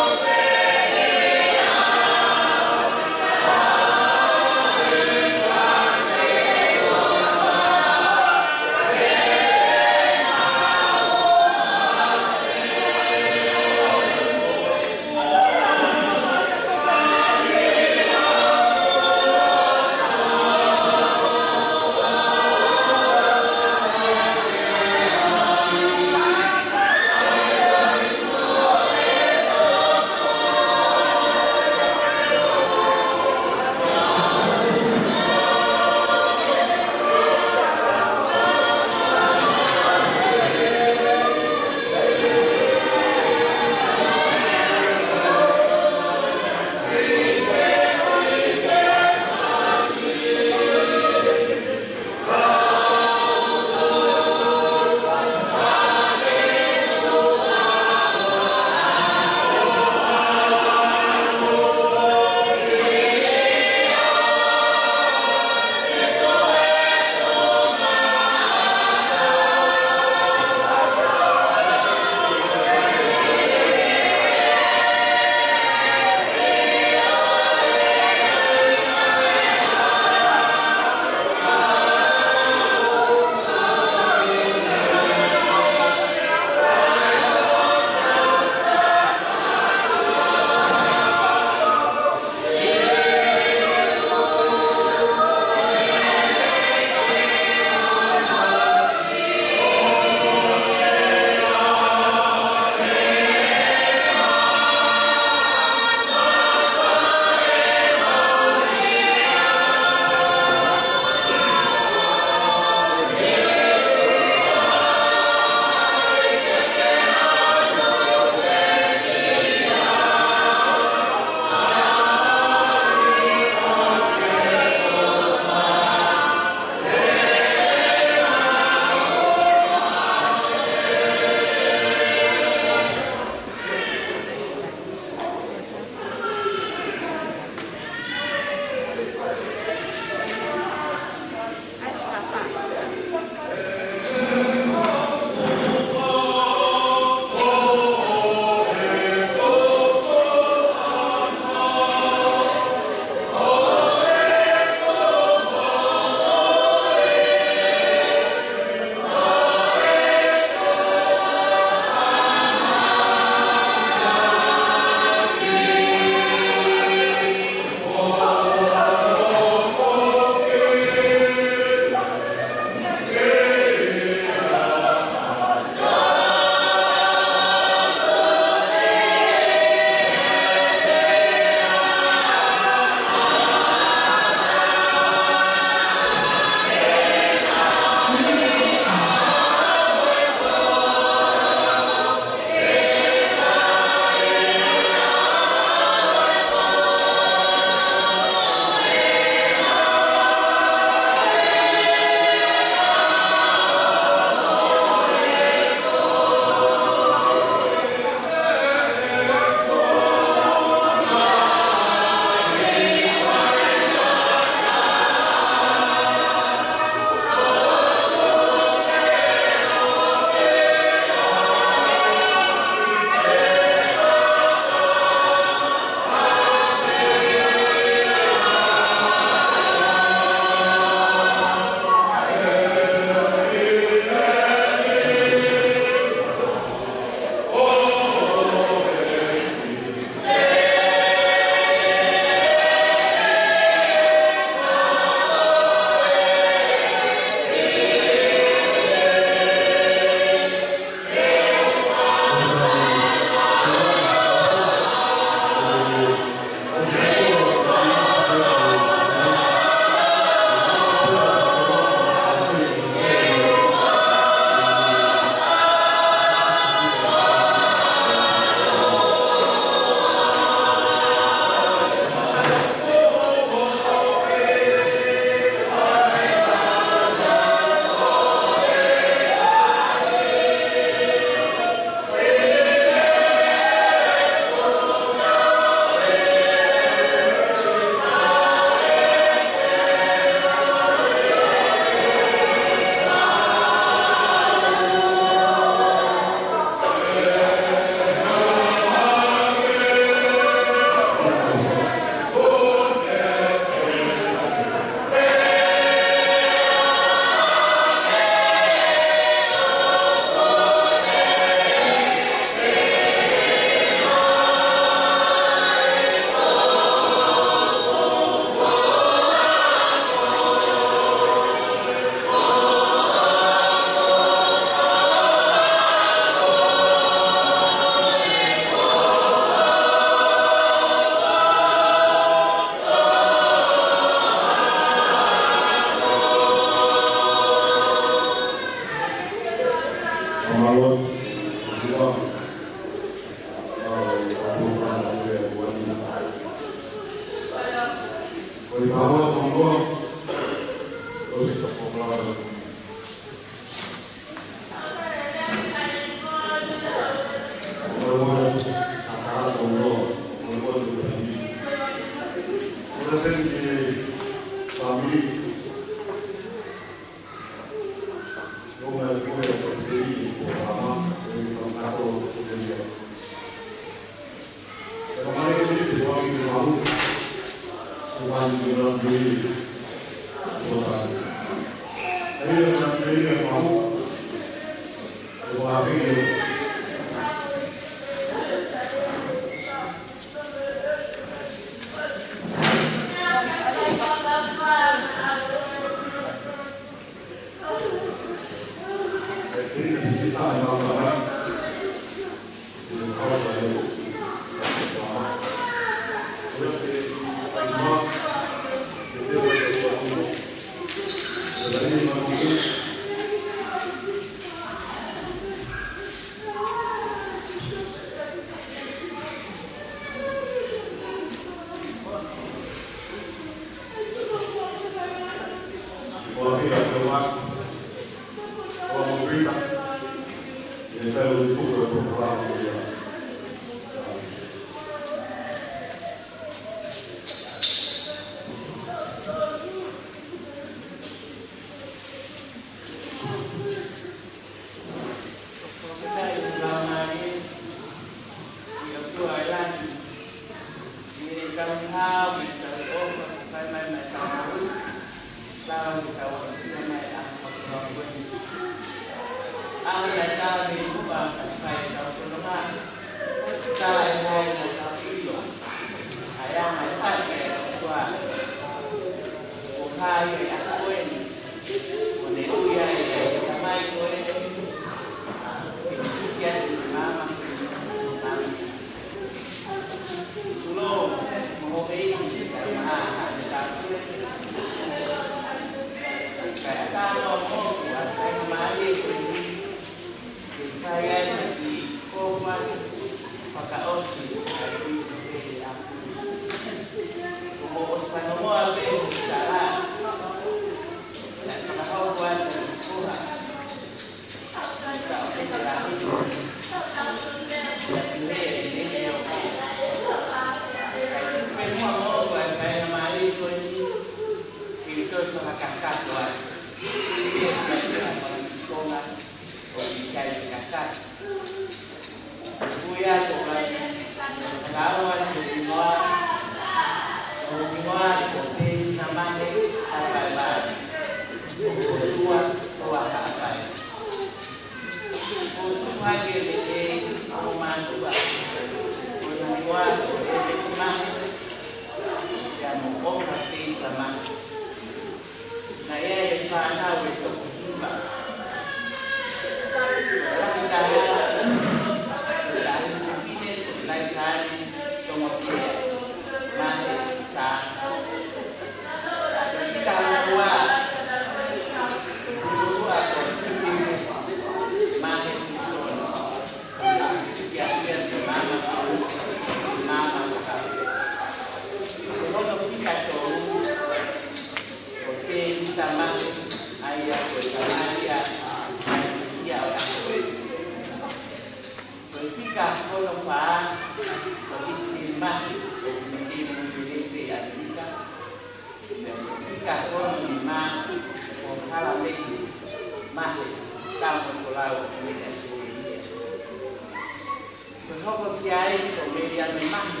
Ko e hoko ki ai ko Meliame Mahe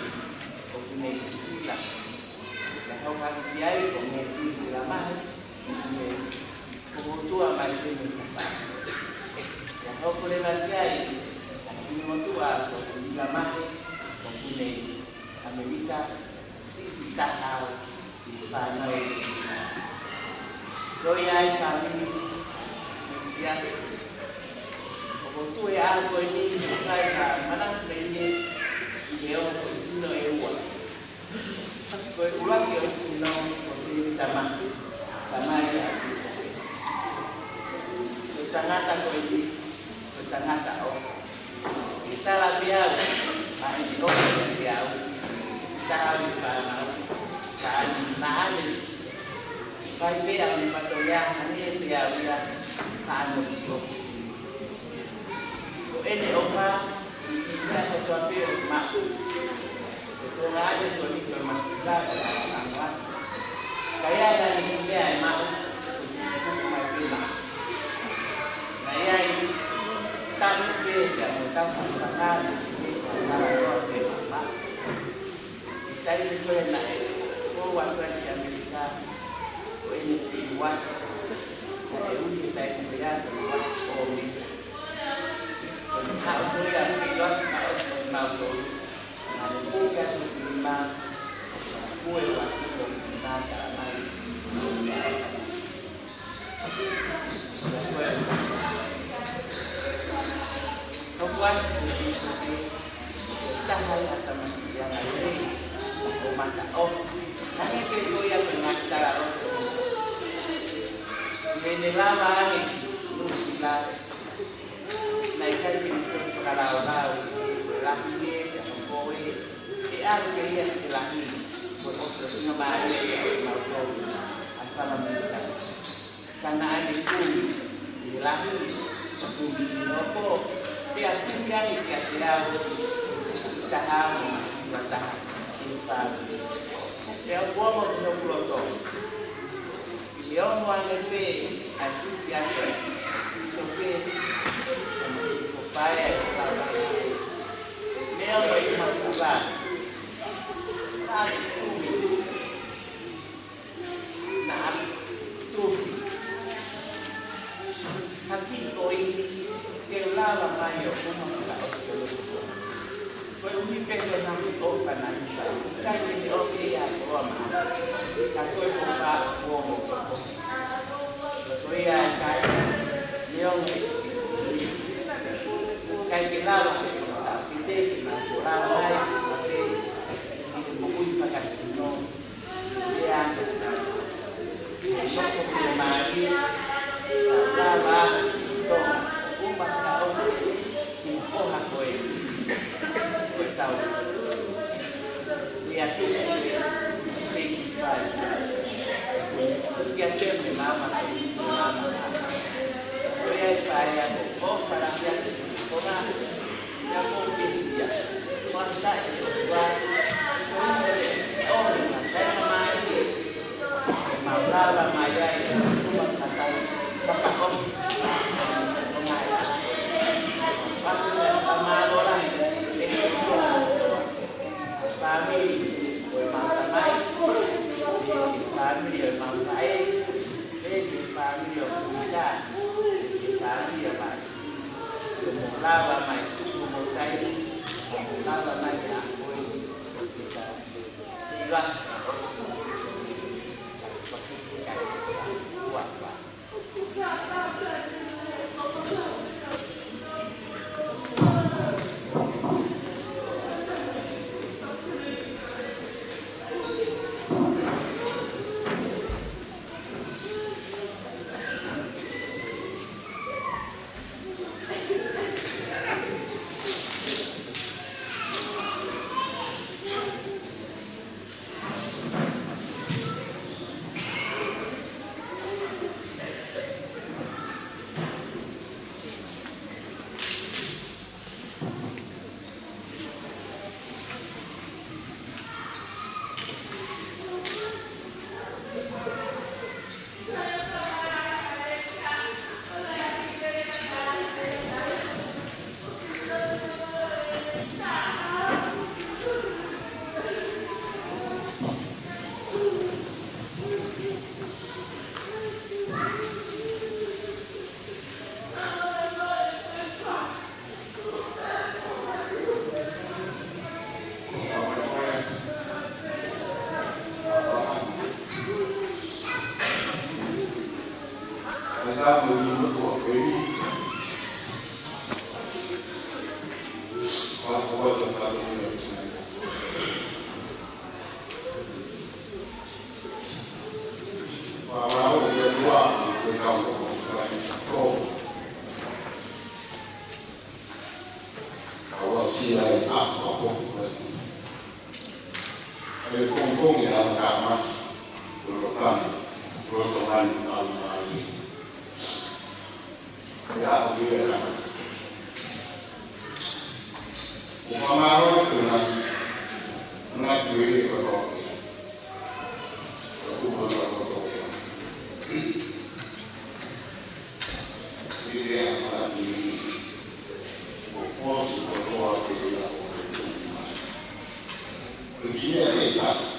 ʻoku ne sila. Pea hoko atu ki ai ko Meliame Sila Mahe, ʻoku ne fokotuʻu mai pē mo Tapa. Pea hoko leva ki ai ʻa Kiʻi Motuʻa ko Sila Mahe, ʻoku ne ʻAmelika, siʻisiʻi taha au ʻi fānau. Loi ai fāmili mo e siasi. ʻOku ou tui ʻa e ʻaho ko eni ʻoku ʻikai ha manatu melie ʻi he ongo ko e sino ʻe ua. Ko e ʻuluaki ʻo e sino ko Tēvita Mahe, tamai ʻa Pisa. Ko e tangata ko eni, ko e tangata ʻofa. ʻI he tala pē au, ʻa ʻene ʻofa kiate au, siʻisiʻi taha au ʻi fānau, ka naʻa ne Fai pē ʻa e fatongia, hangē pē ʻa e ʻuhinga ʻa e ʻOtua. Ko ʻene ʻofa, ʻi he meʻa kotoa pē ʻoku maʻu. Ko e toenga ʻa e toni ko e masiva, ko e ʻatamua. Ka ʻi ai ha meʻa ʻe maʻu, ko e tuku mai pē maʻu. Naʻe ʻi ai tapu pē ia mo e tau fakangāue, ko e tala koa pē maʻu. ʻI he taimi ko ē naʻe fou atu ai ki ʻAmelika, ko ʻene kiʻi uasi, naʻe ui he taimi ko ia ko e uasi ʻo Mika. Ko e haʻu ko ia ʻo kiʻi uasi naʻe ʻosi mautolu, naʻe ui atu ki lima, ko e uasi ko Mika, tala mai. Taha ia ʻa e tamasiʻi anga lelei ʻo mata ʻo. Hangē pē ko ia ko e ngaahi talaloto. Naʻe ne lava ange ki Nuʻusila. Naʻe ʻikai ke ne toe fakalaulauʻi, ko e lahi ē, ko e hoko ē, ʻe ʻalu pē ia ki he lahi, ko e ʻosi ʻo e finga mālie ia ʻo mautolu, ʻa e fanga Mika. Ka naʻa ne kumi ʻi he lahi, kumi ʻi he hoko, pea kumi ange kiate au, ʻo e siʻisiʻi taha mo e masiva taha ʻi he pālu. Pea u ongo ki hoku loto, ʻi he ongo ange pē ʻa e tuki atu ʻa e pīsope, ʻa e masiva pae, ʻa e kau lahi, meʻa ʻo e masiva, naʻa ne kumi. Naʻa tuku. Ka kiʻi ko eni, ke u lava mai ʻo uma ka ʻosi ʻo lotu. Koeʻuhi pē ko e ngaahi ʻofa naʻe fai. ʻIkai ke ne ʻofa ia ko e maha. Ka ko e ʻofa kuo mo ko. Ko ia ʻikai, ne ongo ʻi he sisi. ʻIkai ke lava ke ko ta pite ke na ko lava mai, ka ke, ke moʻui fakasino. Fāmili ʻo e mau tamai, fāmili ʻo e mau faʻē, fāmili ʻo Kuta, fāmili ʻo Mati, mo lava mai, mo tai, mo lava mai ʻa koe, Roto mai ʻa Maria. Ia, ʻo ia, ia. ʻOku mālō ʻa e ʻOtua, ʻa e ʻOtua kotoa pē. ʻOku kotoa kotoa pē. Ia, ia, ʻoku kotoa kotoa pē ia ʻo e ʻOtua. ʻOku ia ʻe taha.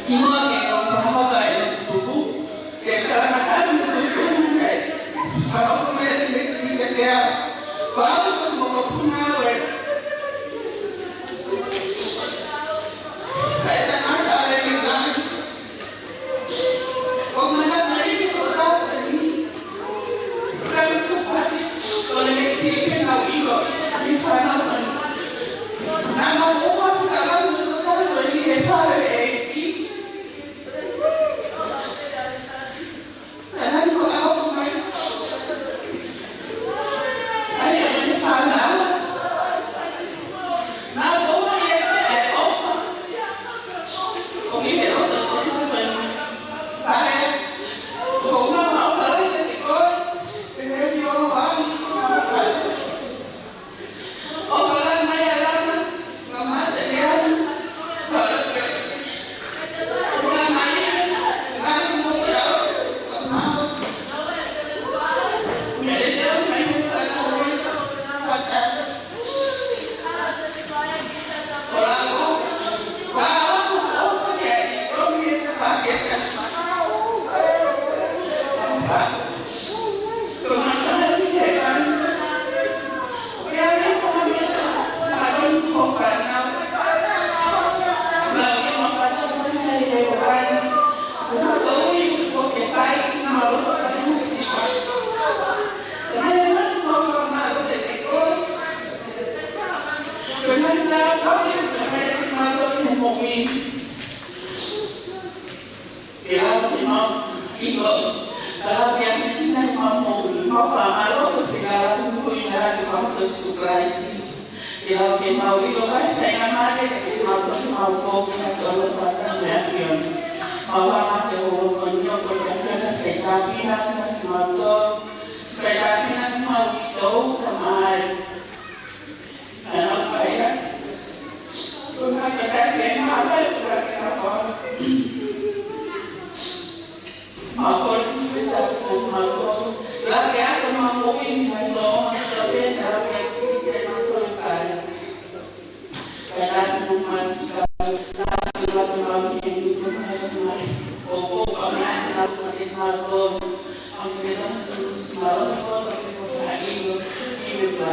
Kimuʻa ke u fakahoko ʻa e tuku, ke u talangataʻa ʻa e tuku, ke fakahoko mai ʻa e mekisi ke te a, pau mo ko puna ue. Kae tangata ʻa e mekisi. Ko mana mai ko ta ni. Ko le mekisi ke nau ʻilo, ni fana. Naʻa mau ʻofa ʻi he kaveinga ʻo e tangata ko eni he fale ʻo e ʻEiki. Naʻa nau ʻofa mai. ʻAi, ʻai, ʻai, fana. Naʻa ʻofa ʻi he, ʻi he ʻofa. ʻO ki he ʻofa, ʻofa, ʻofa, ʻofa. ʻAi, ko ʻena ʻofa lahi kiate koe. Pehē ni ʻo vani. ʻOfa lahi mai ʻa Lana, mamata ʻi ai, fale pē. ʻOfa mai, mai mo siaosi, ka mau. Mele teo mai mo fale pē, fata. ʻOfa, ʻofa, ʻofa, ʻofa, ʻofa, ʻofa. Ke lau ke mau ʻilo, ke lau ke ʻakina ke mau moʻui, mau fakamālō ko e fekau ʻa e Tuʻi ʻa e Tuʻi ko Sīsū Kalaisi. Ke lau ke mau ʻilo, ʻa e saina male, ke mau toki mau foki ʻa e tolo fata me ʻAfiona. Mau hanga ke hoko ni ʻo ko e ʻAfiona, sai tāpina, ke mau tō, sai tāpina, ke mau ʻi tō, ka mai. Ana paia. Tuna kata se ma bai kura kina ko. Ma ko tu se ta tu ma ko. La ke ako ma ko i ma ko ma ko pe na ke ki ke ma ko paia. Kana tu ma si ka. La ke la ke ma ke ni tu ma ko ma. Ko ko pa ma na ko ni ma ko. Ang ke na su si ma ko ko ko ka i ko i me pa.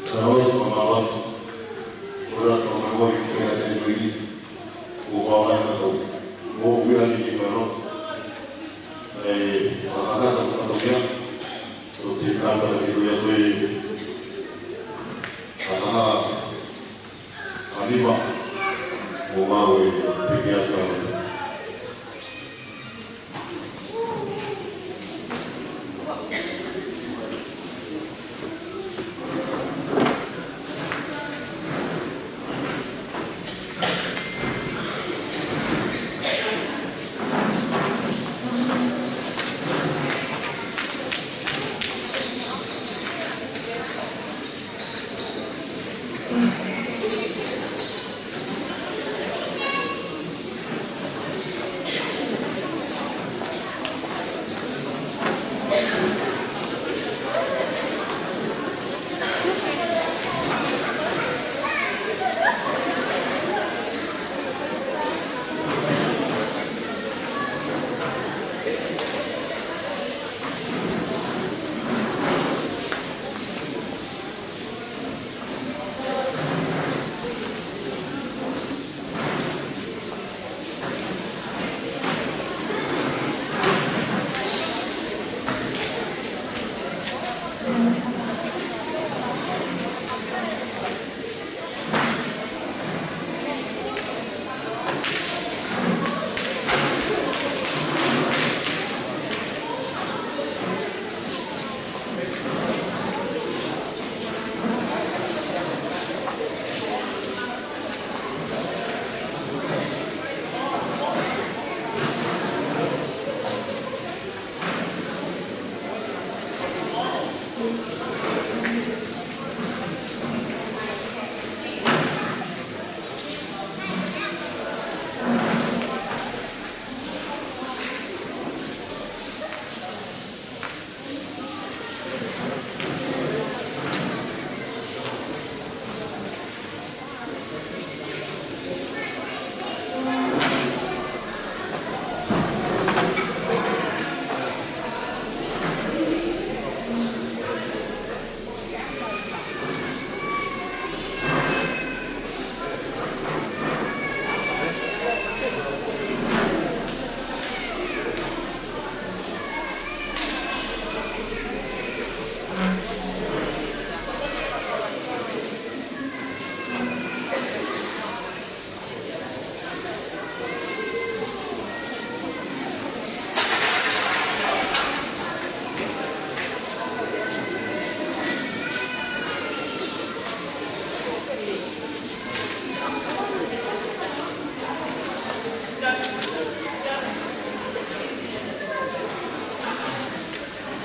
Ka hoi ko ma ot. Ora ko ma ot ke a te mui. Ko fa mai ka tau. Mo ui ani ki ka no. E, a ka ka ka tau kia. Ko te ka ka ki ko ia ko e. A ka ha. A ni ma. Mo ma ue. Pe ki a ka.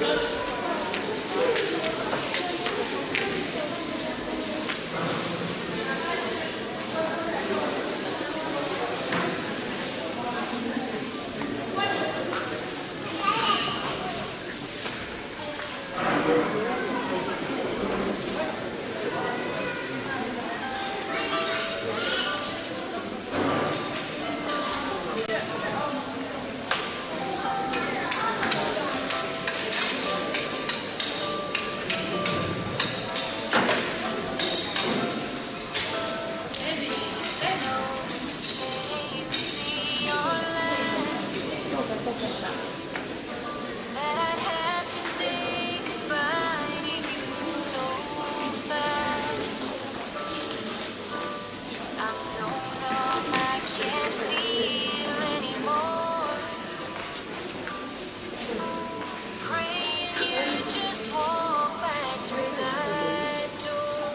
That I'd have to say goodbye to you so fast. I'm so numb, I can't feel anymore. Praying you just walk back through that door.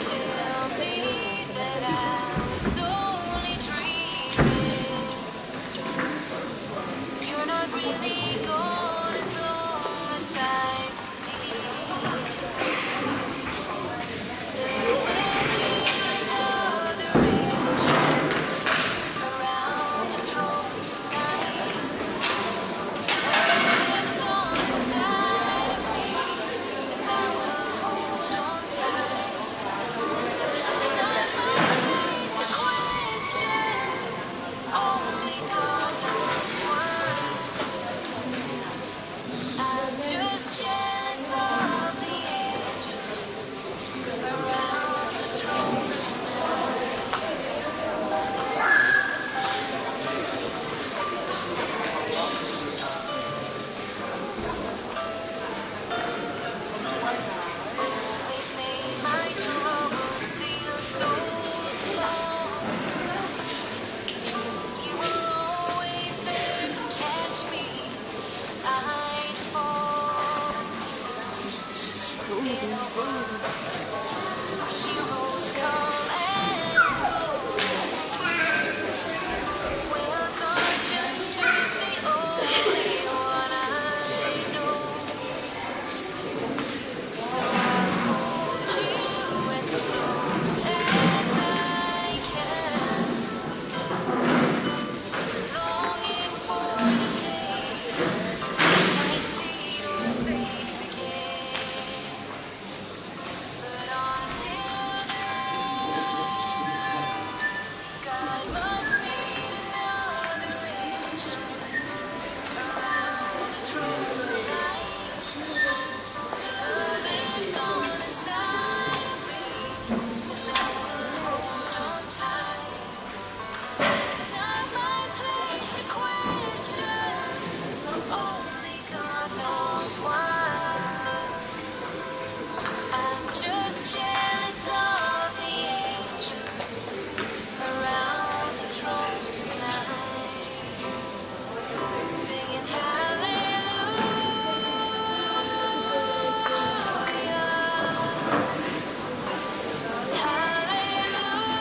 Tell me that I was only dreaming. You're not really gone as long as I believe. There will be another angel around the throne tonight. Lives on inside of me, and I will hold on tight. It's not my place to question, only God knows why. I'm just jealous of the angels around the throne tonight. They've made my troubles feel so small. You were always there to catch me. I'd fall in a world where heroes come and go. Welcome just to the only one I know. So I'll hold you as close as I can. Longing for the day I see your face again. But until then, God must be another angel around the throne tonight. Love is on inside of me, and I will hold on tight. It's not my place to question, only God knows why. I'm just jealous of the angels around the throne tonight, singing hallelujah, hallelujah.